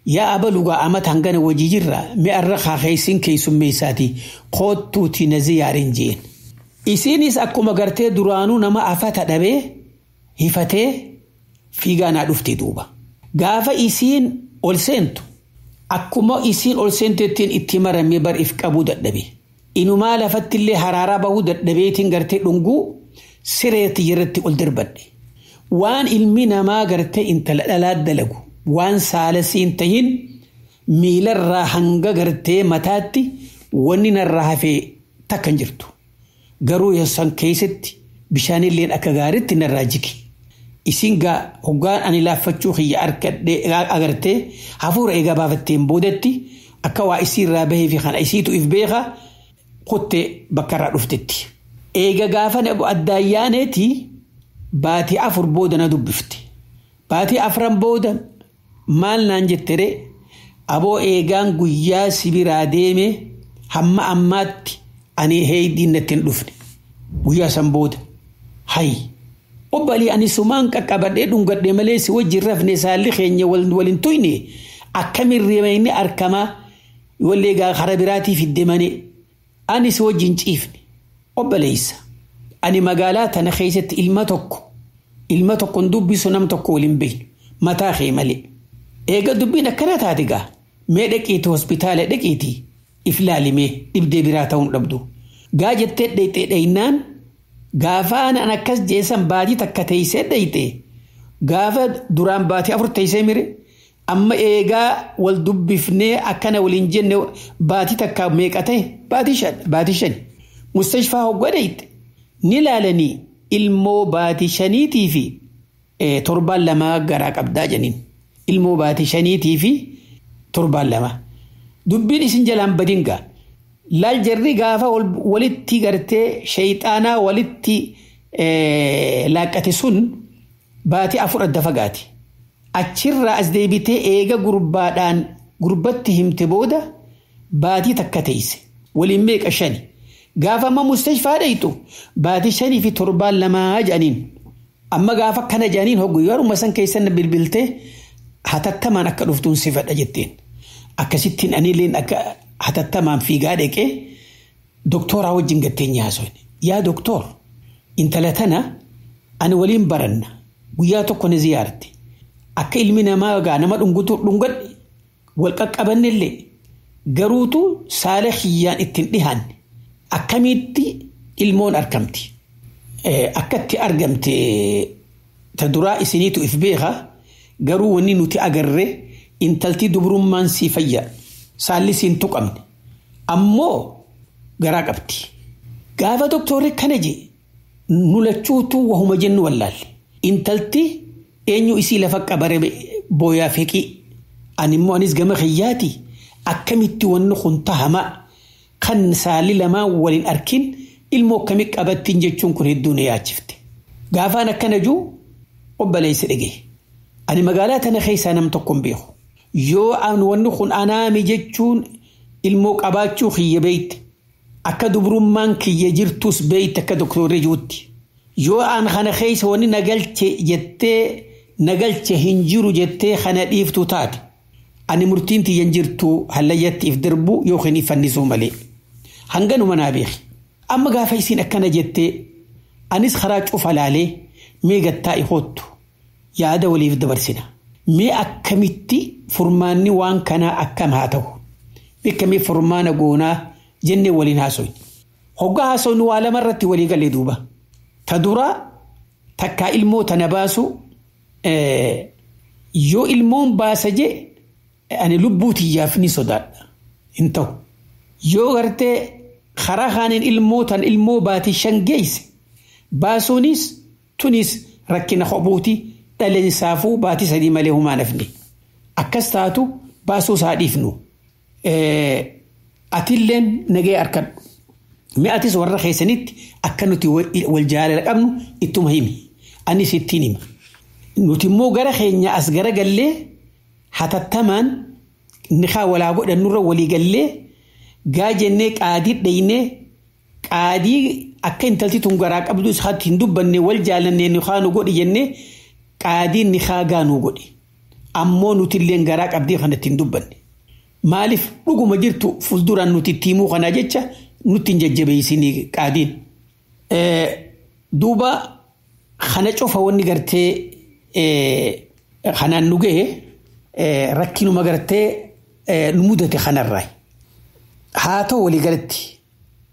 Yaa abalugaa amata hangana wajii jirra mi'arra kaakeessin keessummeessaati koottuuti na ziyaarin jeen. Isiinis akkuma gartee duraanuu nama afata dhabee hifatee fiigaa naa dhufte duuba. Gaafa isiin ol seentu akkuma isiin ol seentettiin itti maramee bar if qabuu dadhabe. Inumaa lafattillee haraaraa bahuu dadhabeetiin gartee dhunguu sireetti irratti ol darbadhe. Waan ilmi namaa gartee intala dhalaa dalagu waan saalasiin tahin miilarraa hanga gartee mataatti wanni narraa hafee takka hin jirtu. Garuu san keessatti bishaanilleen akka gaariitti narraa jigi. Isin gaa hoggaan ani laaffachuu kiyya arkadhee agartee hafuura eegaa baafatteen boodatti akka waa isiirraa bahee fi kana isiitu if beeka kuttee bakka irraa dhuftetti. Eega gaafa addaayyaaneeti baatii 4 booda na dubbifte. Baatii 4 booda maal naan jettere aboo eegaan guyyaa sibiraa deeme hamma ammaatti ani heeydiin natti hin dhufne. Guyyaa san booda hayi obbalii ani sumaan qaqqabadhee dhungadhe malee si wajjin rafne saalli keenya waliin tuyne akkamiin rimayni arkamaa wallee gaa kara biraatii fidde malee ani si wajjin ciifne obboleessa. Ani magaalaa tana keessatti ilma tokko hin dubbisu nam tokko waliin beeknu mataa kee malee. Eega dubbiin akkana taate gaa mee dhaqiitii hospitaala dhaqiitii if laalimee dhibdee biraa ta'uun dhabdu. Gaa jettee dhayxee dhaynaan gaafa an akkas jeesan baatii takka teessee dhayxee gaafa duraan baatii 4 teessee mire amma eegaa wal dubbifnee akkana waliin jenne baatii takka meeqa ta'e baatii 5 mustashfaa hoggaa dhayxe ni laalanii ilmoo baatii 5 fi 2 garaa qabdaa janiin. Ilmoo baatii 5 fi 2 dubbiin isin jalaan badin gaa laal jarri gaafa walitti gartee shayxaanaa walitti laaqqate sun baatii 4 adda fagaati. Achirraa as deebitee eega gurbaadhaan gurbatti himte booda baatii takka teesse waliin meeqa 5 gaafa amma mustashfaa dhayxu baatii 5 fi 2 jedhaniin. Amma gaafa kana jedhaniin hoggu san keessan bilbiltee hatattamaan akka dhuftuun si fedha jetteen. Akkasittiin anilleen akka hatattamaan fiigaa dhaqee doktooraa wajjin gattee nyaasofne. Yaa doktoor intala tana ani waliin baranna guyyaa tokko ni ziyaarte. Akka ilmi namaa gaa nama dhungutu dhungadhe wal qaqqabannellee garuutu saala kiyyaan ittiin dhihaanne akkamitti ilmoon argamti. Akkatti argamte ta duraa isiniitu if beeka garuu wanni nuti agarre intalti dubrummaan sii fayya saalli siin tuqamne ammoo garaa qabdi. Gaafa doktorri kana jee nu lachuutu wahuma jennu wallaalle. Intalti eenyu isii lafa qabare booyaa feqii ani immoo anis gama kiyyaati akkamitti wanni kun tahama kan saalli lamaan waliin arkin ilmoo akkamii qabattiin jechuun kun hedduu na yaachifte. Gaafaan akkana jiru obboleessi dhagee. Ani magaalaa tana keessaa nam tokko hin beeku. Yoo an wanni kun anaami jechuun ilmoo qabaachuu kiyya beeyte. Akka dubrummaan kiyya jirtus beeyte akka doktorri jirutti. Yoo an kana keessa wanni nagalche jettee nagalche hin jiru jettee kana dhiiftu taate. Ani murtiin tiyyan jirtu hallayyatti if darbu yookiin if fannisuu malee. Hanganuma naa beeki. Amma gaafa isiin akkana jettee anis karaa cufa laalee mee gattaa ihoottu yaada waliif dabarsina. Mee akkamitti furmaanni waan kanaa akkam haa ta'u? Akkamii furmaana goonaa jennee waliin haasofne. Hoggaa haasofnu waa lama irratti walii galee duuba. Ta duraa takkaa ilmoo tana baasu yoo ilmoon baasa jee ani lubbuu tiyyaaf ni sodaadha. Hin ta'u. Yoo gartee karaa kaaniin ilmoo tan ilmoo baatii 5 geesse baasuunis tunis rakkina kophuuti dhaleensaafuu baatii 3 malee humaa nafne. Akkas taatu baasuu isaa dhiifnu. Atilleen nagee harkadhu. Mi'atis warra keessanitti akka nuti wal jaalala qabnu ittuma himi. Anis ittiin hima. Nuti immoo gara keenya as garagallee hatattamaan nikaa walaa godhannurra walii gallee gaa jennee qaadii dhaynee qaadii akka intalti tun garaa qabdu isaatti hin dubbanne wal jaalannee nikaa nu godhi jennee qaadii nikaa gaa nu godhi. Ammoo nuti illee garaa qabdii kanatti hin dubbanne. Maaliif dhuguma jirtu fuulduraan nuti itti himuu kana jecha nutti hin jajjabeessinii qaadiin. Duuba kana cufa wanni gartee kanaan nu gahe rakkinuma gartee nu mudate kanarraa. Haa ta'u waliigalatti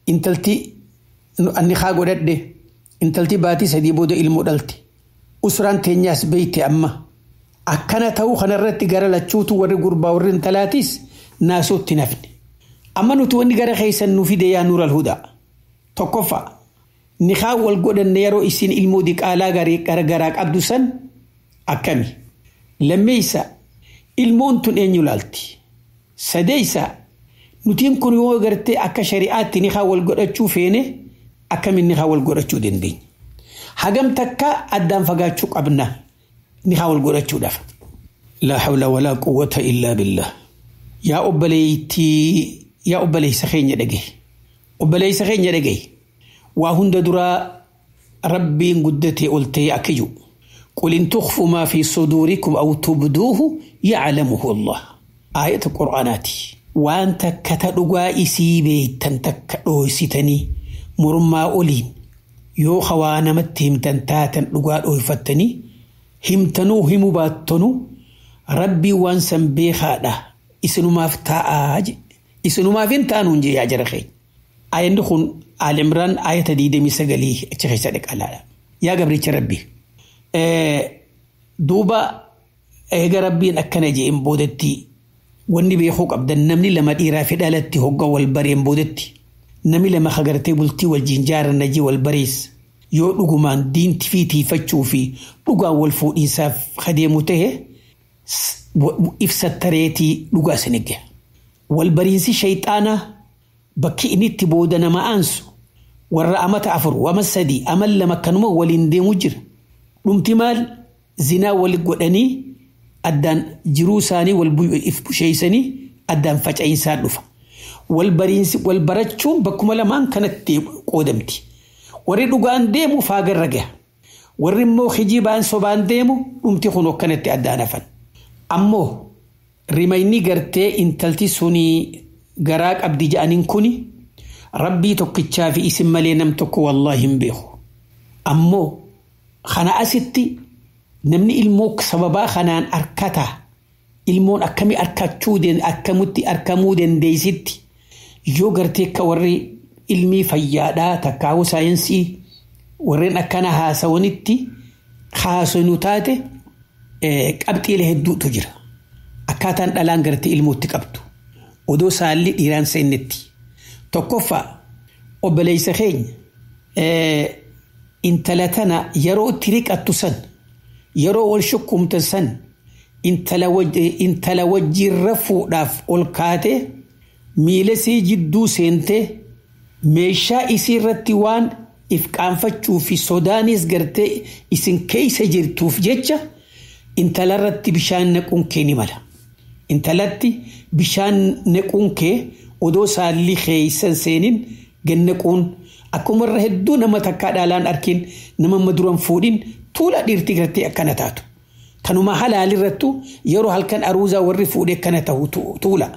intalti anni haa godhadhe intalti baatii 3 booda ilmoo dhalte. Usraan teenyaas beeyte amma. Akkana ta'uu kanarratti gara lachuutu warri gurbaa warri intalaatis naasootti nafne. Amma nuti wanni gara keessan nu fide yaa Nuural Hudaa. Tokkoffaa nikaa wal godhanne yeroo isin ilmoo diqaalaa garagaraa qabdu san akkami. Lammeessa ilmoon tun eenyu laalti? Sadeessa nutiin kun yoo gartee akka shari'aatti nikaa wal godhachuu feene akkamiin nikaa wal godhachuu dandeenya? Hagam takka addaan fagaachuu qabna nikaa wal godhachuudhaaf. Laa hawla walaa quwwata illaa billah. Yaa obboleettii yaa obboleessa keenya dhagahi. Obboleessa keenya dhagahi. Waa hunda duraa rabbiin guddatee ol ta'e akka jiru. قل إن تخفوا ما في صدوركم أو تبدوه يعلمه الله. آية القرآناتي. وأن تكتدقوا إسي بيتن تكدوستني مرما أولين yoo hawaa namatti himtan taatan dhugaa dhooyfattanii himtanuu himuu baattanuu rabbii waan san beekaadha isinumaaf taa'aa je isinumaaf hin taanuun jee yaa jara keenya. Ayanni kun Aal Imraan ayata 29 achi keessa dhaqalaadha. Yaa gabricha rabbii. Duuba eega rabbiin akkana jeen boodetti wanni beekuu qabdan namni lama dhiiraa fi dhalatti hogga wal bareen boodetti namni lama hagartee bultii wajjin jaaran jee wal barees yoo dhugumaan diinti fi tiifachuu fi dhugaan wal fuudhiinsaaf adeemu ta'e ibsa tareetii dhugaa sin eegga. Wal bariinsi shayxaanaa bakki inni itti booda nama aansu warra amata 4 wama 3 ama 2 kanuma waliin deemu jira. Dhumti maal zinaa wal godhanii addaan jiruu isaanii wal if busheessanii addaan faca'iinsaan dhufa. Wal bariinsi wal barachuun bakkuma lamaan kanatti qoodamti. Warri dhugaan deemu faagarra gaha. Warri immoo kijibaan sobaan deemu dhumti kun akkanatti addaan hafan. Ammoo rimayni gartee intalti sunii garaa qabdi ja'aniin kuni rabbii tokkichaa fi isin malee nam tokko wallaahi hin beeku. Ammoo kana asitti namni ilmoo sababaa kanaan arkataa ilmoon akkamii arkachuu akkamitti arkamuu dandeessitti yoo gartee akka warri ilmii fayyaadhaa takkaa'uu saayinsii warreen akkana haasawanitti haasawnu taate qabxiilee hedduutu jira. Akkaataan dhalaan gartee ilmootti qabdu. Odoo saalli dhiiraan seennetti. Tokkoffaa obboleessa keenya intala tana yeroo itti riqattu san yeroo wal shukkumtan san intala wajjiin rafuudhaaf ol kaatee miila isii jidduu seentee meeshaa isii irratti waan if qaanfachuu fi sodaanis gartee isin keessa jirtuuf jecha intala irratti bishaan naquun kee ni mala. Intalatti bishaan naquun kee odoo saalli keessa seenin gannaquun akkuma irra hedduu nama takkaa dhaalaan arkin nama amma duran fuudhin tuula dhiirtii gartee akkana taatu. Tanuma halaalirrattu yeroo halkan aruuzaa warri fuudhee akkana ta'u tuula.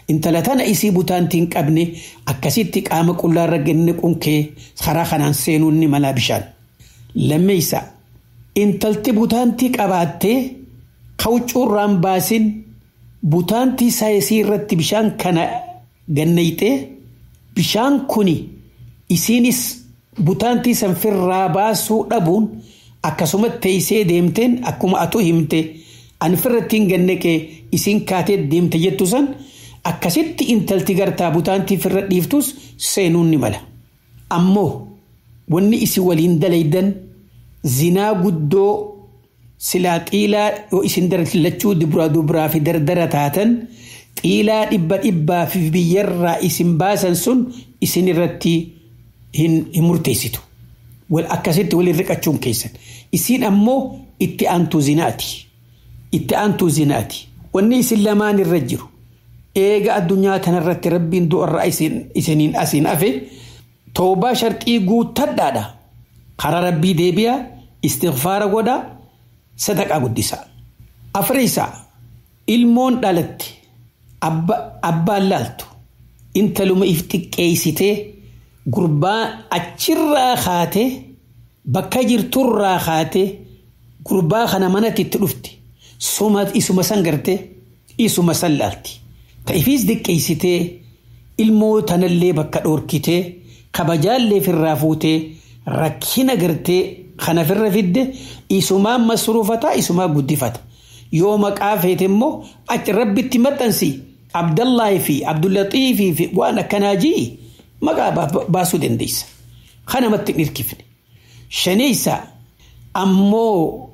Intala tana isii butaantii hin qabne akkasitti qaama qullaarra gannaquun kee karaa kanaan seenuun ni mala bishaan. Lammeessa intalti butaantii qabaattee kawcuurraan baasin butaantii saayisii irratti bishaan kana gannayxee bishaan kuni isiinis butaantii san firraa baasuu dhabuun akkasumatti teessee deemteen akkuma atu himte ani firratti hin gannaqee isiin kaatee deemte jettu san akkasitti intalti gartaa butaantii firra dhiiftus seenuun ni mala. Ammoo wanni isin waliin dalaydan zinaa guddoo silaa xiilaa yoo isin lachuu dubraa dubraa fi dardara taatan xiilaa dhibba dhibbaa fi biyyarraa isin baasan sun isin irratti hin murteessitu. Wal akkasitti waliin riqachuun keessan. Isin ammoo itti aantuu zinaati. Itti aantuu zinaati. Wanni isin lamaan irra jiru. Eega addunyaa tanarratti rabbiin du'arraa isiniin asiin hafe toobaa sharxii guuttadhaadha. Karaa rabbii deebi'a istighfaara godhaa sadaqaa guddisaa. Afreessaa Ilmoon dhalatte abbaan laaltu intaluma if xiqqeessitee gurbaa achirraa kaatee bakka jirturraa kaatee gurbaa kana manatti itti dhufte suma isuma san gartee isuma san laalti. Ta ifiis diqqeessitee ilmoo tanallee bakka dhoorkitee kabajaallee firraa fuutee rakkina gartee kana firra fidde isumaan masruufataa isumaa guddifata. Yoo maqaa feete immoo achi rabbitti maxxansi Abdallaahi fi Abdullatiifii fi waan akkanaa ji'i maqaa baasuu dandeessa. Kanamatti hin hirkifne. Shaneessa ammoo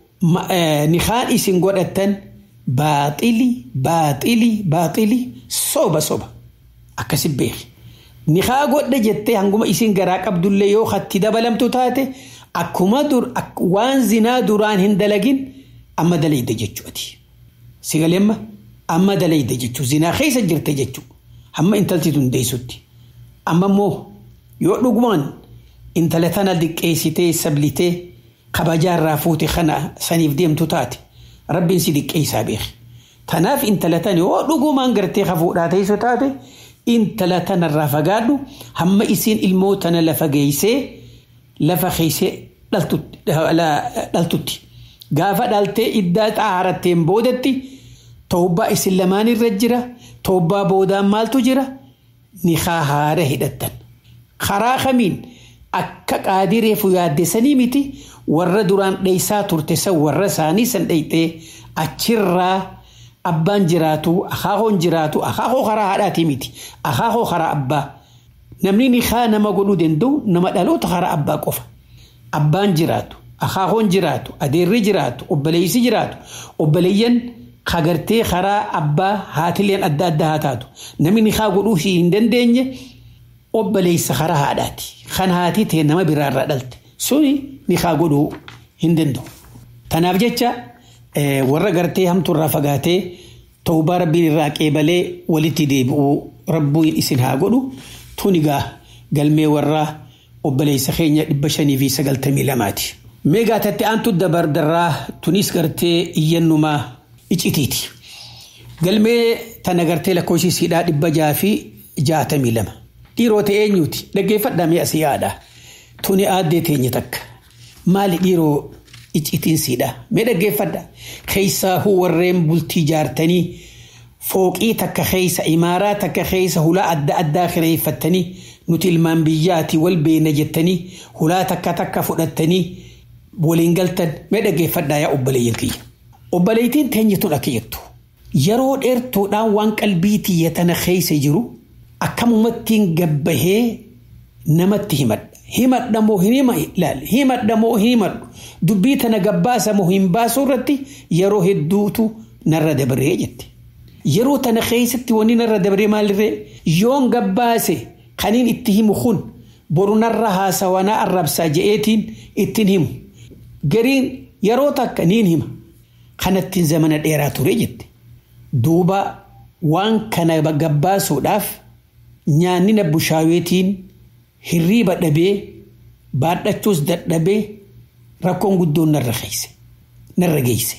nikaan isin godhattan baaxili baaxili baaxili soba soba akkasi beeki. Nikaa godhe jettee hanguma isin garaa qabdullee yoo hatti dabalamtu taate akkuma dur waan zinaa duraan hin dalagin amma dalayde jechuuti. Sigalee amma dalayde jechuu zinaa keessa jirte jechuu hamma intalti tun deessutti. Amma immoo yoo dhugumaan intala tana diqqeessitee sablitee kabajaarraa fuute kana saniif deemtu taate rabbiin si diqqeessaa beeki. Tanaaf intala tana yoo dhugumaan gartee hafuudhaa teessu taate intala tanarraa fagaadhu hamma isiin ilmoo tana lafa geessee lafa keessa dhaltutti. Gaafa dhaltee iddaa xaaratteen boodatti toobbaa isin lamaan irra jira toobbaa boodaan maaltu jira nikaa haara hidhattan. Karaa kamiin akka qaadireefu yaaddessanii miti warra duraan dheessaa turte san warra isaanii san dheeyxee achirraa abbaan jiraatu akaakoon jiraatu akaakoo karaa haadhaatii miti akaakoo karaa abbaa. Namni nikaa nama godhuu danda'u nama dhaloota karaa abbaa qofa. Abbaan jiraatu akaakoon jiraatu adeerri jiraatu obboleessi jiraatu obboleeyyan kagartee karaa abbaa haatileen adda addaa haa taatu namni nikaa godhuu hin dandeenye obboleessa karaa haadhaati. Kan haati ta'e nama biraarraa dhalte suni nikaa godhuu hin danda'u. Tanaaf jecha warra gartee hamtuurraa fagaatee tawbaa rabbiin irraa qeebalee walitti deebi'uu rabbiin isin haa godhu tuni gaa galmee warraa obboleessa keenya 592ti. Mee gaatatti aantu dabardarraa tunis gartee iyyannumaa icitiiti. Galmee tana gartee lakkoofsiisiidhaa 662. Dhiiroo ta'e eenyuti? Dhaggeeffadhaa mee asii yaada. Tuni aaddee teenye takka. Maali dhiiroo iccitiin siidha? Mee dhaggeeffadha. Keessaahuu warreen bultii jaartanii fooqii takka keessa imaaraa takka keessa hulaa adda addaa kireeffattanii nuti ilmaan biyyaati wal beena jettanii hulaa takka takka fudhattanii waliin galtan mee dhaggeeffadhaa yaa obboleeyyan kiyya. Obboleeytiin teenye tun akka jettu yeroo dheertuudhaan waan qalbii tiyya tana keessa jiru akkamumattiin gabbahee namatti himadha. Himadha moo hin hima ilaali. Himadha moo hin himadhu. Dubbii tana gabbaasa moo hin baasuu irratti yeroo hedduutu narra dabaree jette. Yeroo tana keessatti wanni narra dabaree maalirree yoon gabbaase kaniin itti himu kun boru narra haasawanaa arrabsaa je'eetiin ittiin himu. Gariin yeroo takka niin hima. Kanattiin zamana dheeraa ture jette. Duuba waan kana gabbaasuudhaaf nyaannina bushaaweetiin hirriiba dhabee baadhachuus dadhabee rakkoon guddoon narra geesse. Narra geesse.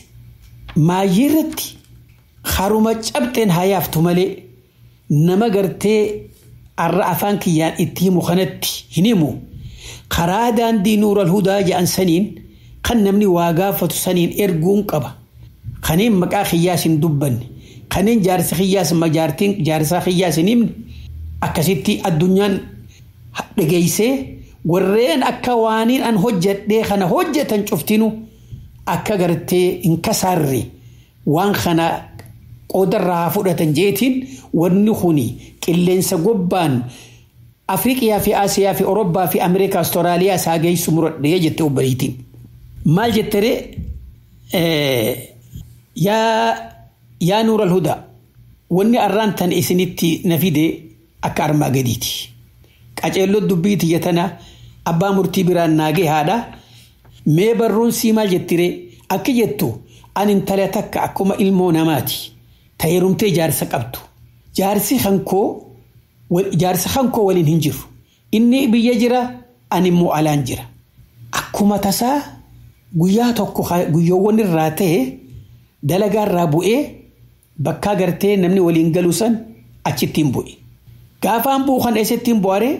Maayyii irratti haruma cabxeen haa yaaftu malee nama gartee arra afaan kiyyaan itti himu kanatti hin himu. Karaa daandii nuural hudaa jedhan saniin kan namni waa gaafatu saniin erguun qaba. Kaneen maqaa kiyyaas hin dubbanne. Kaneen jaarsa kiyyaas jaartiin jaarsaa kiyyaas hin himne. Akkasitti addunyaan dhageessee warreen akka waaniin an hojjedhee kana hojjetan cuftinu akka gartee hin kasaarre waan kana qoodarraa haa fudhatan jeetiin wanni kuni qilleensa gobbaan Afriiqiyaa fi Asiyaa fi Awurooppaa fi Ameerikaa Awustiraaliyaa isaa geessu muradhee jette obboleettiin. Maal jetteree yaa Nuur al-Hudaa wanni arraan tan isinitti na fide akka armaa gadiiti. Qaceelloo dubbii tiyya tana abbaa murtii biraan naagee haadha. Mee barruun sii maal jettiree akka jettu ani intala takka akkuma ilmoo namaati. Ta heerumtee jaarsa qabdu. Jaarsi kankoo waliin hin jiru. Inni biyya jira ani immoo alaan jira. Akkuma tasaa guyyaa tokko guyyoowwan irraa ta'e dalagaa irraa bu'ee Bakka gartee namni waliin galu san achittiin bu'e. Gaafaan bu'u kan eessattiin bu'aree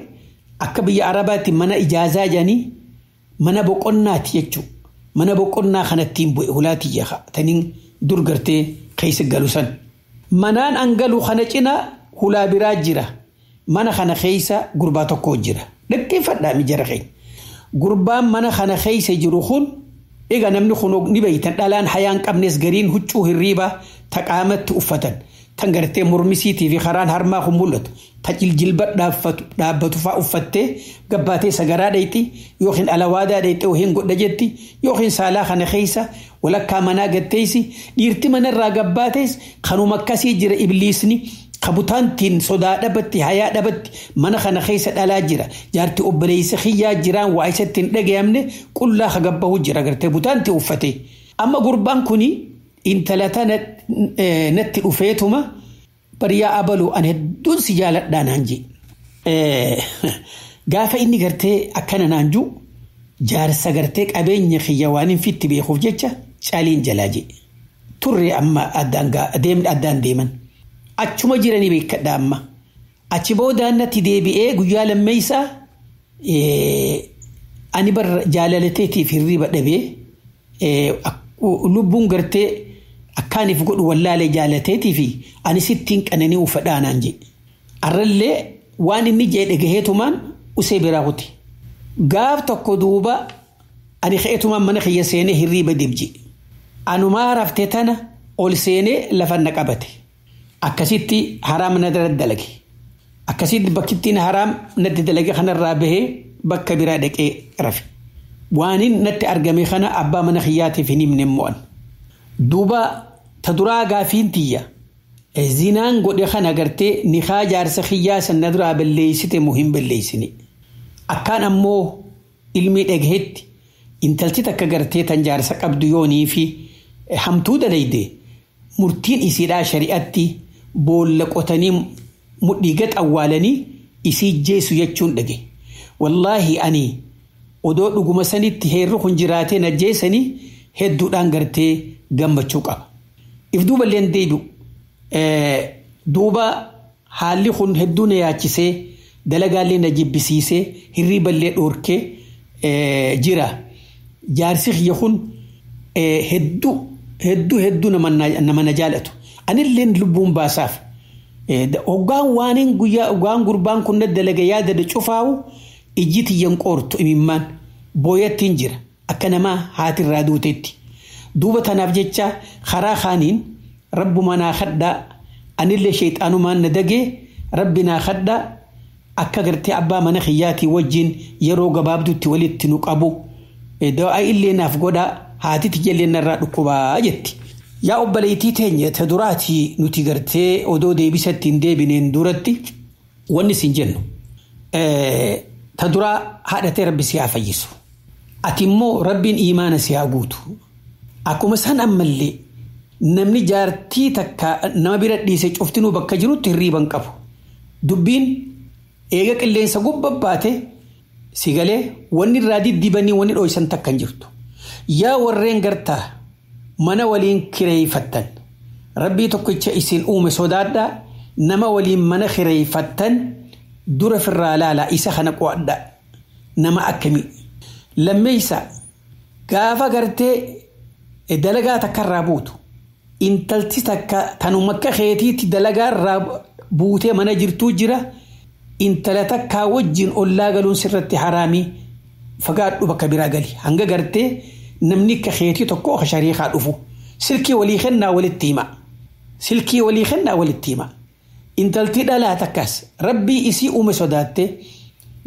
akka biyya Arabaatti mana ijaazaa jedhanii mana boqonnaati jechuudha. Mana boqonnaa kanattiin bu'e hulaatii taniin dur gartee keessa galu san. Manaan an galu kana cina hulaa biraa jira. Mana kana keessa gurbaa tokko jira. Dhaggeeffadhaa mijara keenya. Gurbaan mana kana keessa jiru kun egaa namni kun ni beeytan dhalaan hayaan qabnes gariin huccuu hirriibaa ta qaamatti uffatan. Tan gartee mormisiitii fi karaan harmaa kun mul'atu. Ta jiljilba dhaabbatu fa'aa uffattee gabbaatee sagaraa dheeyti yookiin alawaadaa dheeyxee yookiin godha jetti yookiin saalaa kana keessa walakkaa manaa gatteessi dhiirti manarraa gabbaatees kanuma akkasii jira ibliisni. Kabutaantiin sodaa dhabatti hayaa dhabatti mana kana keessa dhalaa jira. Jaarti obboleessa xiyyaa jiraan waa isatti hin dhagayamne qullaa hagabbahu jira gartee butaantii uffate. Amma gurbaan kuni intala tana natti dhufeetuma bariyaa abaluu an hedduun si jaaladhaa naan jee. Gaafa inni gartee akkana naan jiru jaarsa gartee qabeenya xiyya waan hin fitti beekuuf jecha caaliin jalaa jee. Turre amma addaan deeman. Achuma jiranii beekadha amma. Achi boodaan natti deebi'ee guyyaa lammeessaa ani bar jaalalateetiif hirriba dhabee lubbuun gartee akkaaniif godhu wallaalee jaalateetii fi ani sittiin qananii uffadhaa naan jedhe. Arrallee waan inni jedhe gaheetumaan usee biraa kuti. Gaaf tokko duuba ani ka'eetumaan mana kiyya seenee hirriba dibji. Anumaa raftee tana ol seenee lafa na qabate. Akkasitti haraam na dalage. Akkasitti bakkittiin haraam natti dalage kanarraa bahee bakka biraa dhaqee rafe. Waanin natti argame kana abbaa mana kiyyaatiif hin himne mo'an. Duuba ta duraa gaafiin tiyya. Zinaan godhe kana gartee nikaa jaarsa kiyyaa san na duraa balleessite moo hin balleessine. Akkaan ammoo ilmi dhagahetti intalti takka gartee tan jaarsa qabdu yoonii fi hamtuu dalayde murtiin isiidhaa shari'atti boolla qotanii mudhii gad awwaalanii isii jeessu jechuun dhage. Wallaahi ani odoo dhuguma sanitti heerri kun jiraatee na jeessanii hedduudhaan gartee gammachuu qaba. If duuba illee deebi'u duuba haalli kun hedduu na yaachisee dalagaallee na jibbisiisee hirriiballee dhoorkee jira. Jaarsi kiyya kun hedduu hedduu hedduu nama na jaalatu. Anilleen lubbuun baasaaf. Hoggaan waaniin guyyaa hoggaan gurbaan kun na dalaga yaada cufaawu ijji tiyyan qoortu imimmaan booyattiin jira akka namaa haatirraa duutetti. Duuba tanaaf jecha karaa kaaniin rabbuma naa kadhaa anillee sheexaanumaan na dagee rabbi naa kadhaa akka gartee abbaa mana kiyyaatii wajjin yeroo gabaabdutti walitti nu qabu. Dawaa illee naaf godhaa haati tiyya narraa dhukkubaa jetti. Yaa obboleettii teenya ta duraatii nuti gartee odoo deebisatti hin deebineen duratti wanni isin jennu. Ta duraa haadhatee rabbi si haa fayyisu. Ati immoo rabbiin imaana si haa guutu. Akkuma san ammallee namni jaartii takka nama bira dhiise cuftinuu bakka jirutti hirriiba hin qabu. Dubbiin eega qilleensa gubbaa si galee wanni irraa diddibanii wanni dho'isan takka hin jirtu. Yaa warreen gartaa mana waliin kireeffattan rabbii tokkicha isin uume sodaadhaa nama waliin mana kireeffattan dura firraa laalaa isa kana qo'adhaa nama akkamii. Lammeessa gaafa gartee dalagaa takkarraa buutu intalti takka tanuma akka keetiitti dalagaarraa buutee mana jirtuu jira intala takkaa wajjin ollaa galuun sirratti haraamii fagaadhu bakka biraa gali hanga gartee namni akka keetii tokko akka shariikaa dhufu silkii walii kennaa walitti hima silkii walii kennaa walitti hima intalti dhalaa takkas rabbii isii uume sodaatte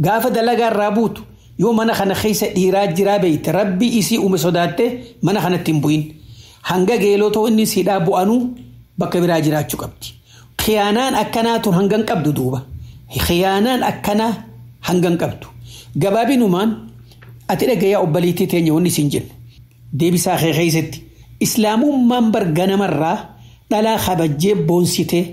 gaafa dalagaarraa buutu yoo mana kana keessa dhiiraa jiraa beeyte rabbii isii uume sodaatte mana kanatti hin bu'in hanga geelotoo inni siidhaa bu'anuu bakka biraa jiraachuu qabdi. Khiyaanaan akkanaa tun hangan qabdu duuba. Khiyaanaan akkanaa hangan qabdu. Gabaabinumaan ati dhagayaa obboleettii teenya wanni isin jennu. Deebisaa kee keessatti islaamummaan bar ganamarraa dhalaa kabajjee boonsitee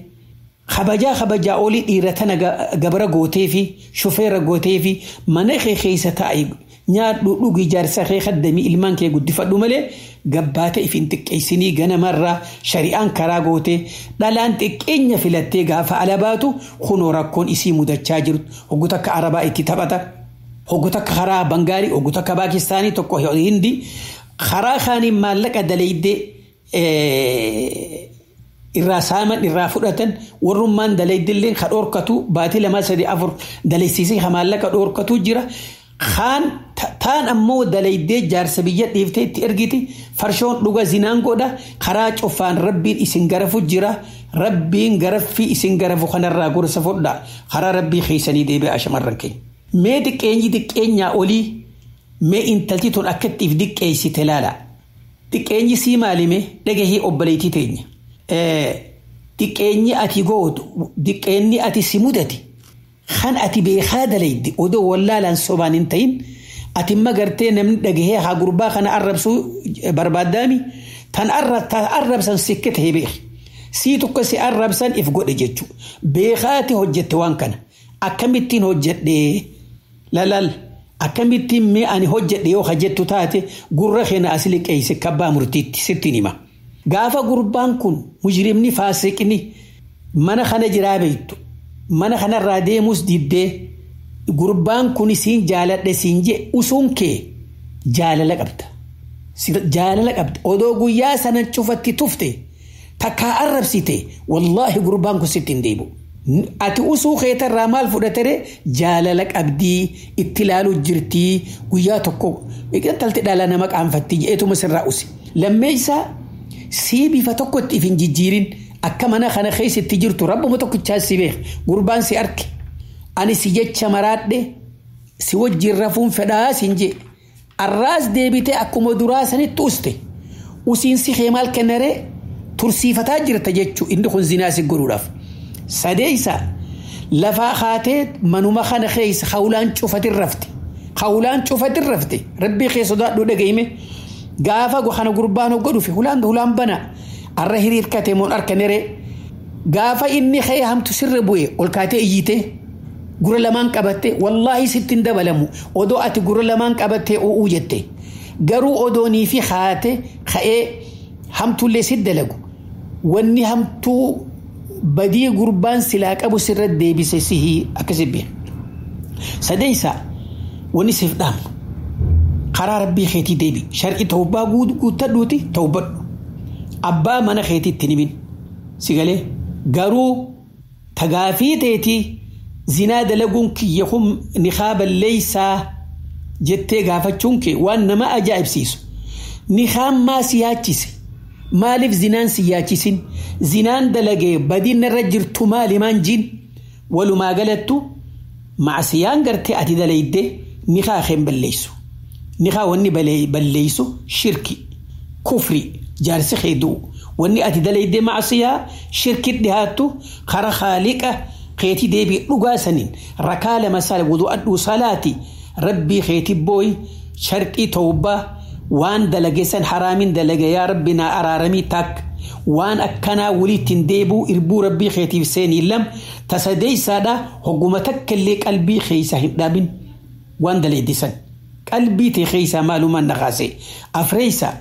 kabajaa kabajaa olii dhiira tana gabra gootee fi shufeera gootee fi mana kee keessa taa'e Nyaadhu, dhugi, jaarsa kee kaddamii, ilmaan kee guddifadhu malee gabbaata ifin xiqqeessinii. Ganamarraa shari'aan karaa gootee dhalaan xiqqeenya filattee gaafa ala baatu kunoo rakkoon isii mudachaa jirtu. Hoggu takka Arabaa itti taphata. Hoggu takka karaa Bangaalii, hoggu takka Paakistaanii, tokko Hindii, karaa kaaniin maallaqa dalaydee irraa saaman, irraa fudhatan. Warrummaan dalaydillee ka dhoorkatu baatii 2, 3, 4 dalaysiisee ka maallaqa dhoorkatu jira. Kaan taan ammoo dalaydee jaarsa biyya dhiiftee itti ergiti, farshoon dhuga, zinaan godha. Karaa cufaan rabbiin isin garafu jira. Rabbiin garaffii isin garafu kanarraa gorsa fudhaa, karaa rabbii keessanii deebi'aa shamarran keenya. Mee xiqqeenyi xiqqeenyaa olii, mee intalti tun akkatti if diqqeessite laala. Xiqqeenyi sii maalime? Dhagahii obboleettii teenya. Xiqqeenyi ati gootu, xiqqeenyi ati si mudate, kan ati beekaa dalayde odoo wallaalaan sobaan hin ta'in, ati imma gartee namni dhagahee haa gurbaa kana arrabsuu barbaaddaami, tan arrabsan sikke ta'e beeki. Sii tokko si arrabsan if godhe jechuudha. Beekaati hojjette waan kana. Akkamittiin hojjedhee lalal, akkamittiin mee ani hojjedhe yoo hojjettu taate, gurra keenya as liqeesse kabbaa murtiitti sittiin hima. Gaafa gurbaan kun mujrimni faasiqni mana kana jiraa beektu, mana kanarraa deemus diddee, gurbaan kun siin jaaladhe siin jee, usuun kee jaalala qabda. Jaalala qabda. Odoo guyyaa sana cufatti tufte takkaa arrabsite, wallaahi gurbaan kun sitti hin deebi'u. Ati usuu keetarraa maal fudhatere? Jaalala qabdii, itti ilaaluu jirtii, guyyaa tokko intalti dhala nama qaanfatti jeetuma sirraa usi. Lammeessaa, sii bifa tokkotti if hin jijjiirin. Akka mana kana keessatti jirtu rabbuma tokkichaa si beeka. Gurbaan si arke, ani si jecha maraadhe, si wajjin rafuun fedhaa siin jee, arraas deebitee akkuma duraa sanitti uste, usiinsi kee maal kennaree? Tursiifataa jirta jechuu, inni kun zinaa si godhuudhaaf. Sadeessa, lafaa kaatee manuma kana keessa hawlaan cufatin rafte. Hawlaan cufatin rafte. Rabbii kee sodaadhu, dhagahime. Gaafa kana gurbaan hogga dhufe hulaan hulaan bana. Arra hiriirkate moon arkaneree. Gaafa inni kee hamtu sirra bu'e ol kaatee iyyite. Gurra lamaan qabatte, wallaahi sitti hin dabalamu. Odoo ati gurra lamaan qabattee oo'uu jette. Garuu odoonii fi haate ka'ee hamtullee si dalagu. Wanni hamtuu badii gurbaan silaa qabu sirra deebise sihii akkasi beeka. Sadeessa, wanni siif dhaamnu karaa rabbii keetii deebi. Shar'i tawbaa guuttadhuuti tawbadhu. Abbaa mana keetiitti himin. Si galee garuu tagaafii teetii zinaa dalaguun kiyya kun nikaa balleeysaa jettee gaafachuun kee waan nama ajaa'ibsiisu. Nikaan maa si yaachise? Maaliif zinaan si yaachisin? Zinaan dalagee badiin irra jirtu maali maan jiin? Walumaa galattu macsiyaan gartee ati dalayde nikaa keen balleessu. Nikaa wanni balleessu shirki, kufri, jaarsi kee du'u. Wanni ati dalayde macsiyaa shirki dhihaattu. Kara haaliqa keetii deebii dhugaa saniin rakaa lama sala wudu'adhuu salaati, rabbii keetii booyi, sharqii tawbaa, waan dalage san haraamin dalage, yaa rabbi naa araaramii, takka waan akkanaa walitti hin deebi'u, irbuu rabbii keetiif seenii. Lam tasadeessaadha, hogguma takka illee qalbii keessa hin dhabin waan dalayde san qalbii tee keessa maalumaan naqaase. Afreessa,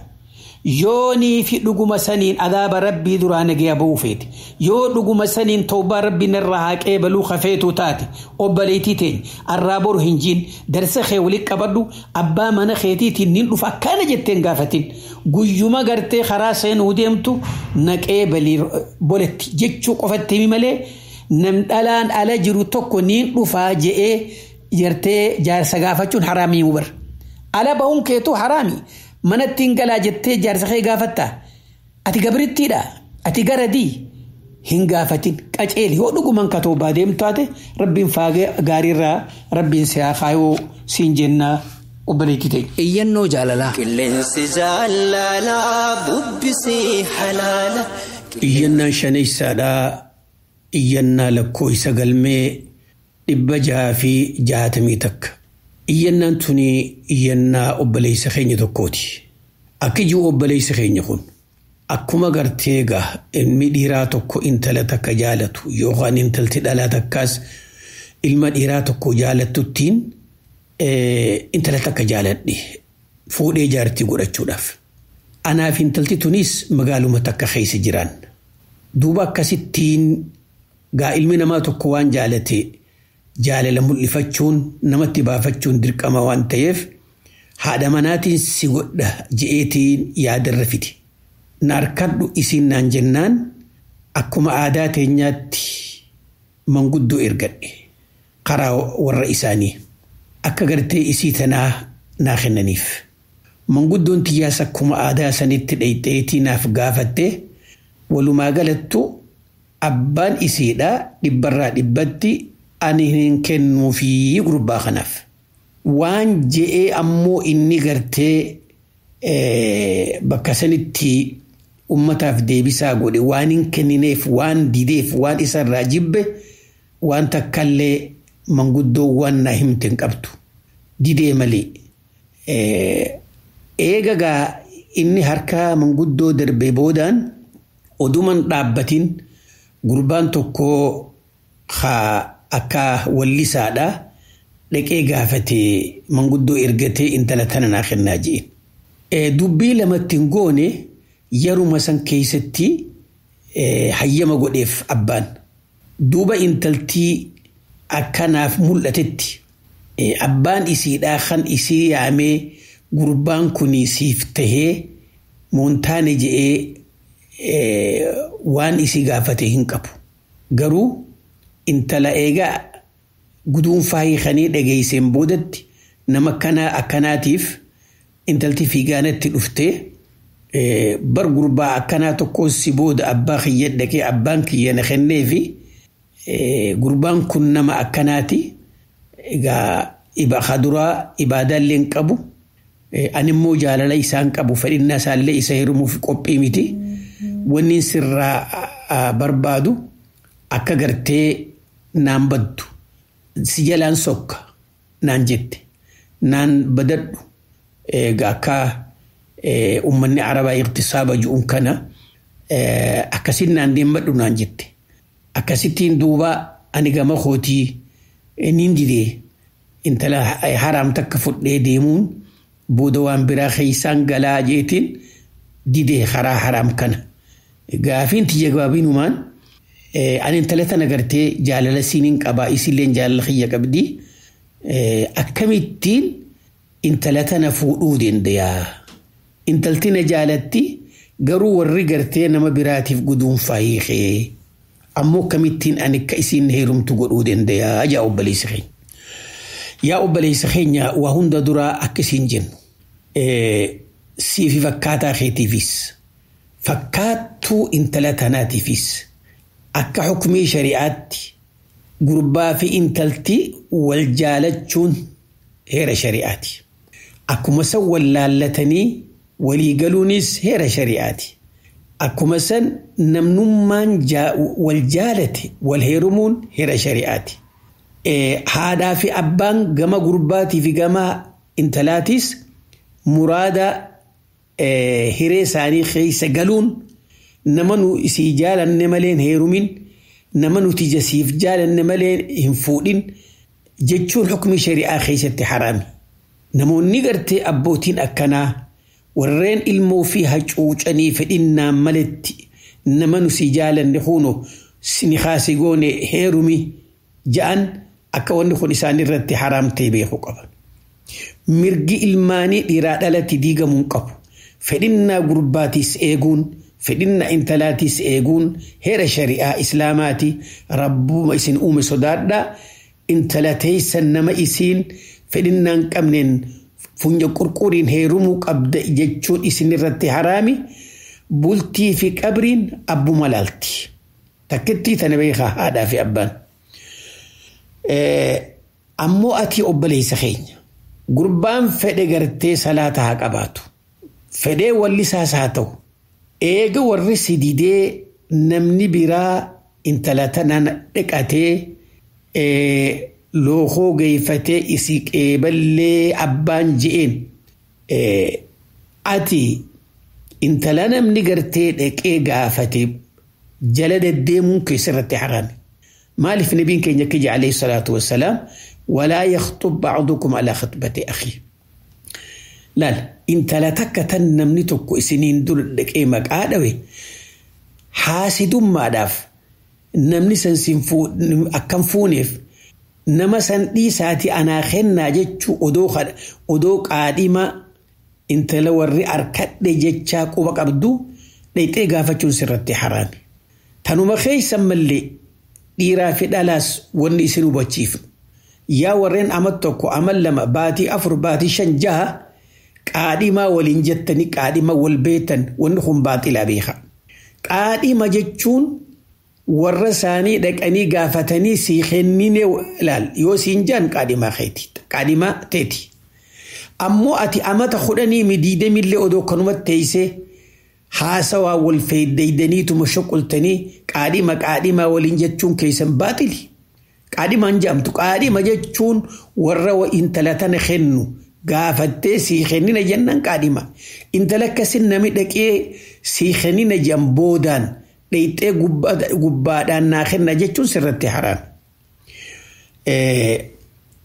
yoonii fi dhuguma saniin adaaba rabbii duraa nagaya ba'uu feete, yoo dhuguma saniin tawbaa rabbii narraa haqee baluu kafeetu taate, obboleettii teenya, arraa boru hin jiin, darsa kee walitti qabadhu. Abbaa mana keetiitiin nin dhufa akkana jetteen gaafatin. Guyyuma gartee karaa seenuu deemtu naqee balii boletti jechuu qofatti himi malee, nam dhalaan ala jiru tokko niin dhufaa je'ee jartee jaarsa gaafachuun haraamii mubar. Ala bahuun keetuu haraami. Manatti hin galaa jettee jaarsa kee gaafatta. Ati gabrittiidha. Ati garadii. Hin gaafatin, qaceeli. Yoo dhuguman ka toobaa deemtu taate, rabbiin faagee gaariirraa rabbiin si haa kaayuu siin jennaa obboleettii ta'e. Iyyannoo jaalalaa. Qilleensi jaalalaa bubbisii halaala. Iyyannaan shaneessaadhaa iyyannaa lakkoofsa galmee 661. Iyyannaan tuni iyyannaa obboleessa keenya tokkooti. Akki jiru obboleessi keenya kun akkuma gartee egaa ilmi dhiiraa tokko intala takka jaalatu yookaan intalti dhalaa takkaas ilma dhiiraa tokko jaalattuttiin Intala takka jaaladhe fuudhee jaartii godhachuudhaaf. Anaaf intalti tunis magaaluma takka keessa jiran. Duuba akkasittiin gaa ilmi namaa tokko waan jaalate jaalala mul'ifachuun namatti baafachuun dirqama waan ta'eef haadha manaatiin si godha je'eetiin yaadarra fide. Na harkadhu isiin naan jennaan akkuma aadaa teenyaatti manguddoo ergadhe karaa warra isaanii akka gartee isii tanaa naa kennaniif. Manguddoon tiyyaas akkuma aadaa sanitti dhayxeetii naaf gaafatte walumaa galattu abbaan isiidha dhibbarraa dhibbatti ani hin kennuufii gurbaa kanaaf. Waan je'ee ammoo inni gartee bakka sanitti ummataaf deebisaa godhe waan hin kennineef waan dideef waan isarraa jibbe waan takkallee manguddoo waan naa himte hin qabdu. Didee malee. Eega gaa inni harka manguddoo darbee boodaan oduman dhaabbatiin gurbaan tokko akka wallisaadha dhaqee gaafatee manguddoo ergatee intala tana naa kennaa je'in. Dubbii lamatti hin goone yeruma san keessatti hayyama godheef abbaan. Duuba intaltii akkanaaf mul'atetti abbaan isiidhaa kan isii yaamee gurbaan kun siif tahee moontaane je'ee waan isii gaafate hin qabu. Garuu intala eegaa guduunfaa hiikanii dhageesseen boodatti nama kana akkanaatiif intalti fiigaanatti dhuftee bar gurbaa akkanaa tokko si booda abbaa kiyya dhaqee abbaan kiyya na kenneefi gurbaan kun nama akkanaati. Egaa kaduraa ibaadaallee hin qabu. Ani immoo jaalala isaan qabu fedhinnaa isaallee isa heerumuuf qophii miti. Wanni sirraa barbaadu akka gartee naan baddu si jalaan sokka naan jette naan badadhu egaa akka uummanni arabaa iqtisaaba ju'uun kana akkasin naan deemadhu naan jette. Akkasittiin duuba ani gama kootii nin didee intala haraam takka fudhee deemuun booda waan biraa keeysaan galaa jeetiin didee karaa haraam kana. Gaafiin tiyya gabaabinumaan ani intala tana gartee jaalala siiniin qabaa isilleen jaalala kiyya qabdi. Akkamittiin intala tana fuudhuu dandayaa? Intalti na jaalatti garuu warri gartee nama biraatiif guduunfaa hiikee. Ammoo akkamittiin ani akka isiin heerumtu godhuu dandayaa yaa obboleessa keenya. Yaa obboleessa keenya waa hunda duraa akka isiin jennu. Siifi fakkaataa keetiifis fakkaattuu intala tanaatiifis akka hukumii shari'aatti gurbaa fi intalti wal jaalachuun heera shari'aati. Akkuma san wal laallatanii walii galuunis heera shari'aati. Akkuma san namnummaan wal jaalate wal heerumuun heera shari'aati. Haadhaa fi abbaan gama gurbaatii fi gama intalaatis muraada hiree isaanii keessa galuun nama nu isii jaalanne malee hin heerumin nama nuti jasiif jaalanne malee hin fuudhin jechuun hukmi shari'aa keessatti haraami. Namoonni gartee abbootiin akkanaa warreen ilmoo fi hacuucanii fedhinnaan maletti nama nu si jaalanne huno ni kaasii goone heerumi ja'an akka wanni kun isaan irratti haraam ta'e beekuu qaban. Mirgi ilmaanii dhiiraa dhalatti diigamuu hin qabu. Fedhinnaa gurbaatis eeguun fedhinna intalaatis eeguun heera shari'aa islaamaati rabbuma isin uume sodaadhaa intala teessan nama isiin fedhinnaa hin qabneen funya qurquriin heerumuu qabda jechuun isin irratti haraami bultii fi qabriin abbuma laalti. Takkittii tana beekaa haadhaa fi abbaan. Ammoo ati obboleessa keenya. Gurbaan fedhe gartee salaata haa qabaatu. Fedhee wallisaas haa ta'u. Eega warri si didee namni biraa intala tanaan dhiqatee lookoo geeffatee isii qeeballee abbaan je'een ati intala namni gartee dhaqee gaafate jala deddeemuun keessarratti haraami. Maaliif nabiin keenya akka jedhe alayhi salaatu wassalaam Walaa yakhxub ba'dukum alaa khixbati akhii. Laal intala takka tan namni tokko isiniin dura dhaqee maqaa dhawe haasidummaadhaaf namni san akkam fuuneef nama san dhiisaati anaa kennaa jechuu odoo qaadhima intala warri arkadhe jechaa quba qabdu dhayxee gaafachuun sirratti haraami. Tanuma keeysan mallee dhiiraa fi dhalaas wanni isin hubachiifnu. Yaa warreen ama 1 ama 2 baatii 4 baatii 5 6 qaadhimaa waliin jettanii qaadhima wal beetan wanni kun baaxilaa beeka. Qaadhima jechuun warra isaanii dhaqanii gaafatanii sii kennine laal yoo siin jaan qaadhimaa keeti qaadhimaa teeti. Ammoo ati amata 10 20 odoo kanumatti teessee haasawaa wal feeddeeydaniituma shuqultanii qaadhima qaadhimaa waliin jechuun keessan baaxili. Qaadhimaan jedhamtu qaadhima jechuun warra intala tana kennu gaafattee sii kennina jennaan qaadhima. Intala akkasin nami dhaqee sii kennina jedhan boodaan dhayxee gubbaadhaan naa kenna jechuun sirratti haraam.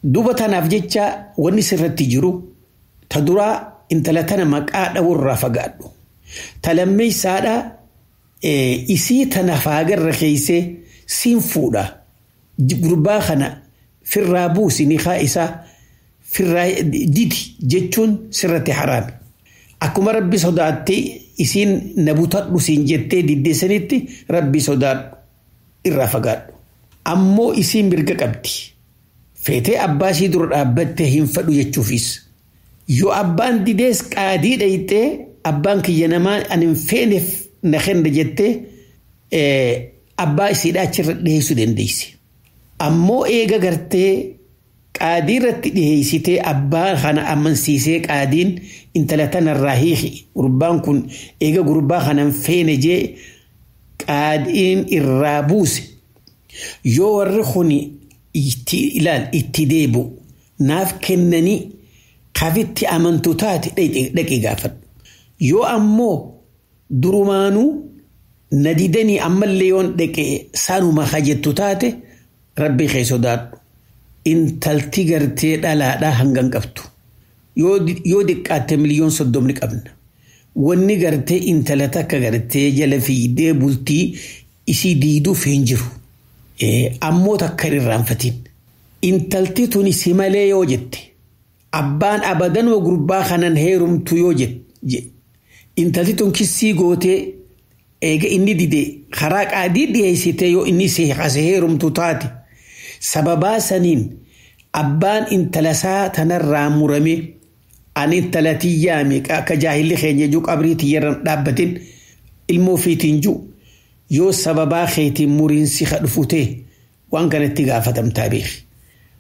Duuba tanaaf jecha wanni sirratti jiru ta duraa intala tana maqaa dhawurraa fagaadhu. Ta lammeessaadha isii tana faagarra keeysee siin fuudha. Gurbaa kana firraa buusi niqaa isaa firraa didi jechuun sirratti haraami. Akkuma rabbi sodaattee isiin na butadhu siin jettee diddeessanitti rabbi sodaadhu irraa fagaadhu. Ammoo isiin mirga qabdi. Feetee abbaa ishii dura dhaabbattee hin fadhu jechuufis. Yoo abbaan didees qaadii dhayxee abbaan kiyya namaa ani hin feeneef na kenna jettee abbaa isiidhaa achirra dhiyeessuu dandeessi. Ammoo eega gartee qaadii irratti dhiyeessitee abbaa kana amansiisee qaadiin intala tanarraa hiiki gurbaan kun eega gurbaa kana hin feene jee qaadiin irraa buuse. Yoo warri kun ilaal itti deebi'u naaf kennanii kafitti amantu taate dhaqii gaafadhu. Yoo ammoo durumaanuu na didanii ammallee yoon dhaqee sanuma hajettu taate rabbi kee sodaadhu. Intalti gartee dhalaadhaa hangan qabtu. Yoo diqqaatte 30 miliyoon qabna. Wanni gartee intala takka gartee jala fiidee bultii isii diiduuf hin jiru. Ammoo takka hin irraanfatin. Intalti tuni si malee yoo jette abbaan abadanuma gurbaa kanan heerumtu yoo jette intalti tun kissii gootee eega inni dide karaa qaadii dhiyeessitee yoo inni si heerumtu taate sababaa saniin abbaan intala isaa tanarraa murame ani intala tiyyaa meeqa akka jaahilli keenya jiru qabrii tiyyarran dhaabbatin ilmoo ofiitiin jiru yoo sababaa keetiin muriinsi ka dhufu ta'e waan kanatti gaafatamtaa beeki.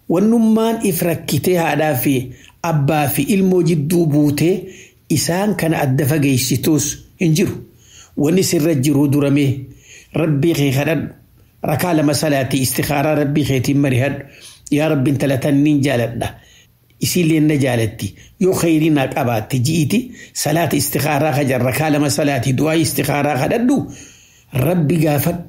Wannummaan if rakkitee haadhaa fi abbaa fi ilmoo jidduu buutee isaan kana adda fageessituus hin jiru. Wanni sirra jiru duramee rabbii kee kadhadhu rakaa 2 salaatii istikhaaraa rabbii keetiin marihadhu yaa rabbi intala tanniin jaaladha. Isiillee na jaalatti yoo khayrii naa qabaatte ji'iti salaata istikhaaraa kajan rakaa 2 salaatii du'aa istikhaaraa kadhadhu rabbi gaafadhu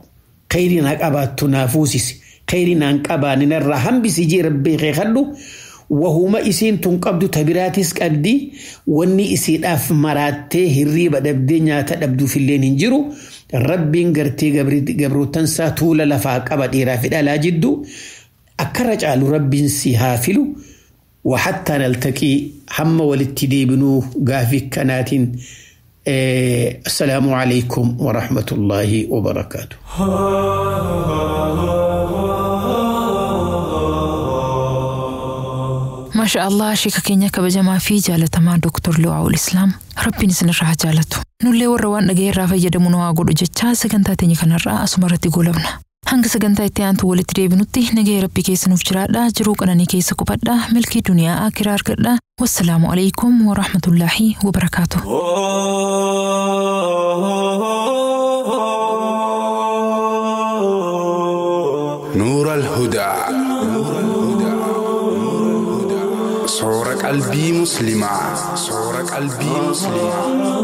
khayrii naa qabaattu naa fuusisi khayrii naan qabaanne narraa hambisi jee rabbii kee kadhu wahuma isiin tun qabdu tabiraatis qabdi wanni isiidhaaf maraattee hirriiba dhabdee nyaata dhabduufilleen hin jiru rabbiin gartee gabrootansaa tuula lafaa qaba dhiiraa fi dhalaa jiddu akkarra caalu rabbiin si haa filu. وحتى نلتقي هم والتديبنو قافي كنات السلام عليكم ورحمة الله وبركاته. ما شاء الله شيكا كينيا كبجما في جالة دكتور لواء الإسلام ربي نسن الرها جالته نولي وروان نغير رافا يدمونو أقول جتشا سكنتا تيني كان الرأس مرتي قولبنا hanga sagantaa itti aantu walitti deebinutti nagaya rabbii keessa nuuf jiraadha jiruu qananii keessa qubadha milkii duniyaa akiraa argadha wassalaamu alaikum warahmatullaahi wabarakaatu. نور الهدى صورة قلبي مسلمة صورة قلبي مسلمة.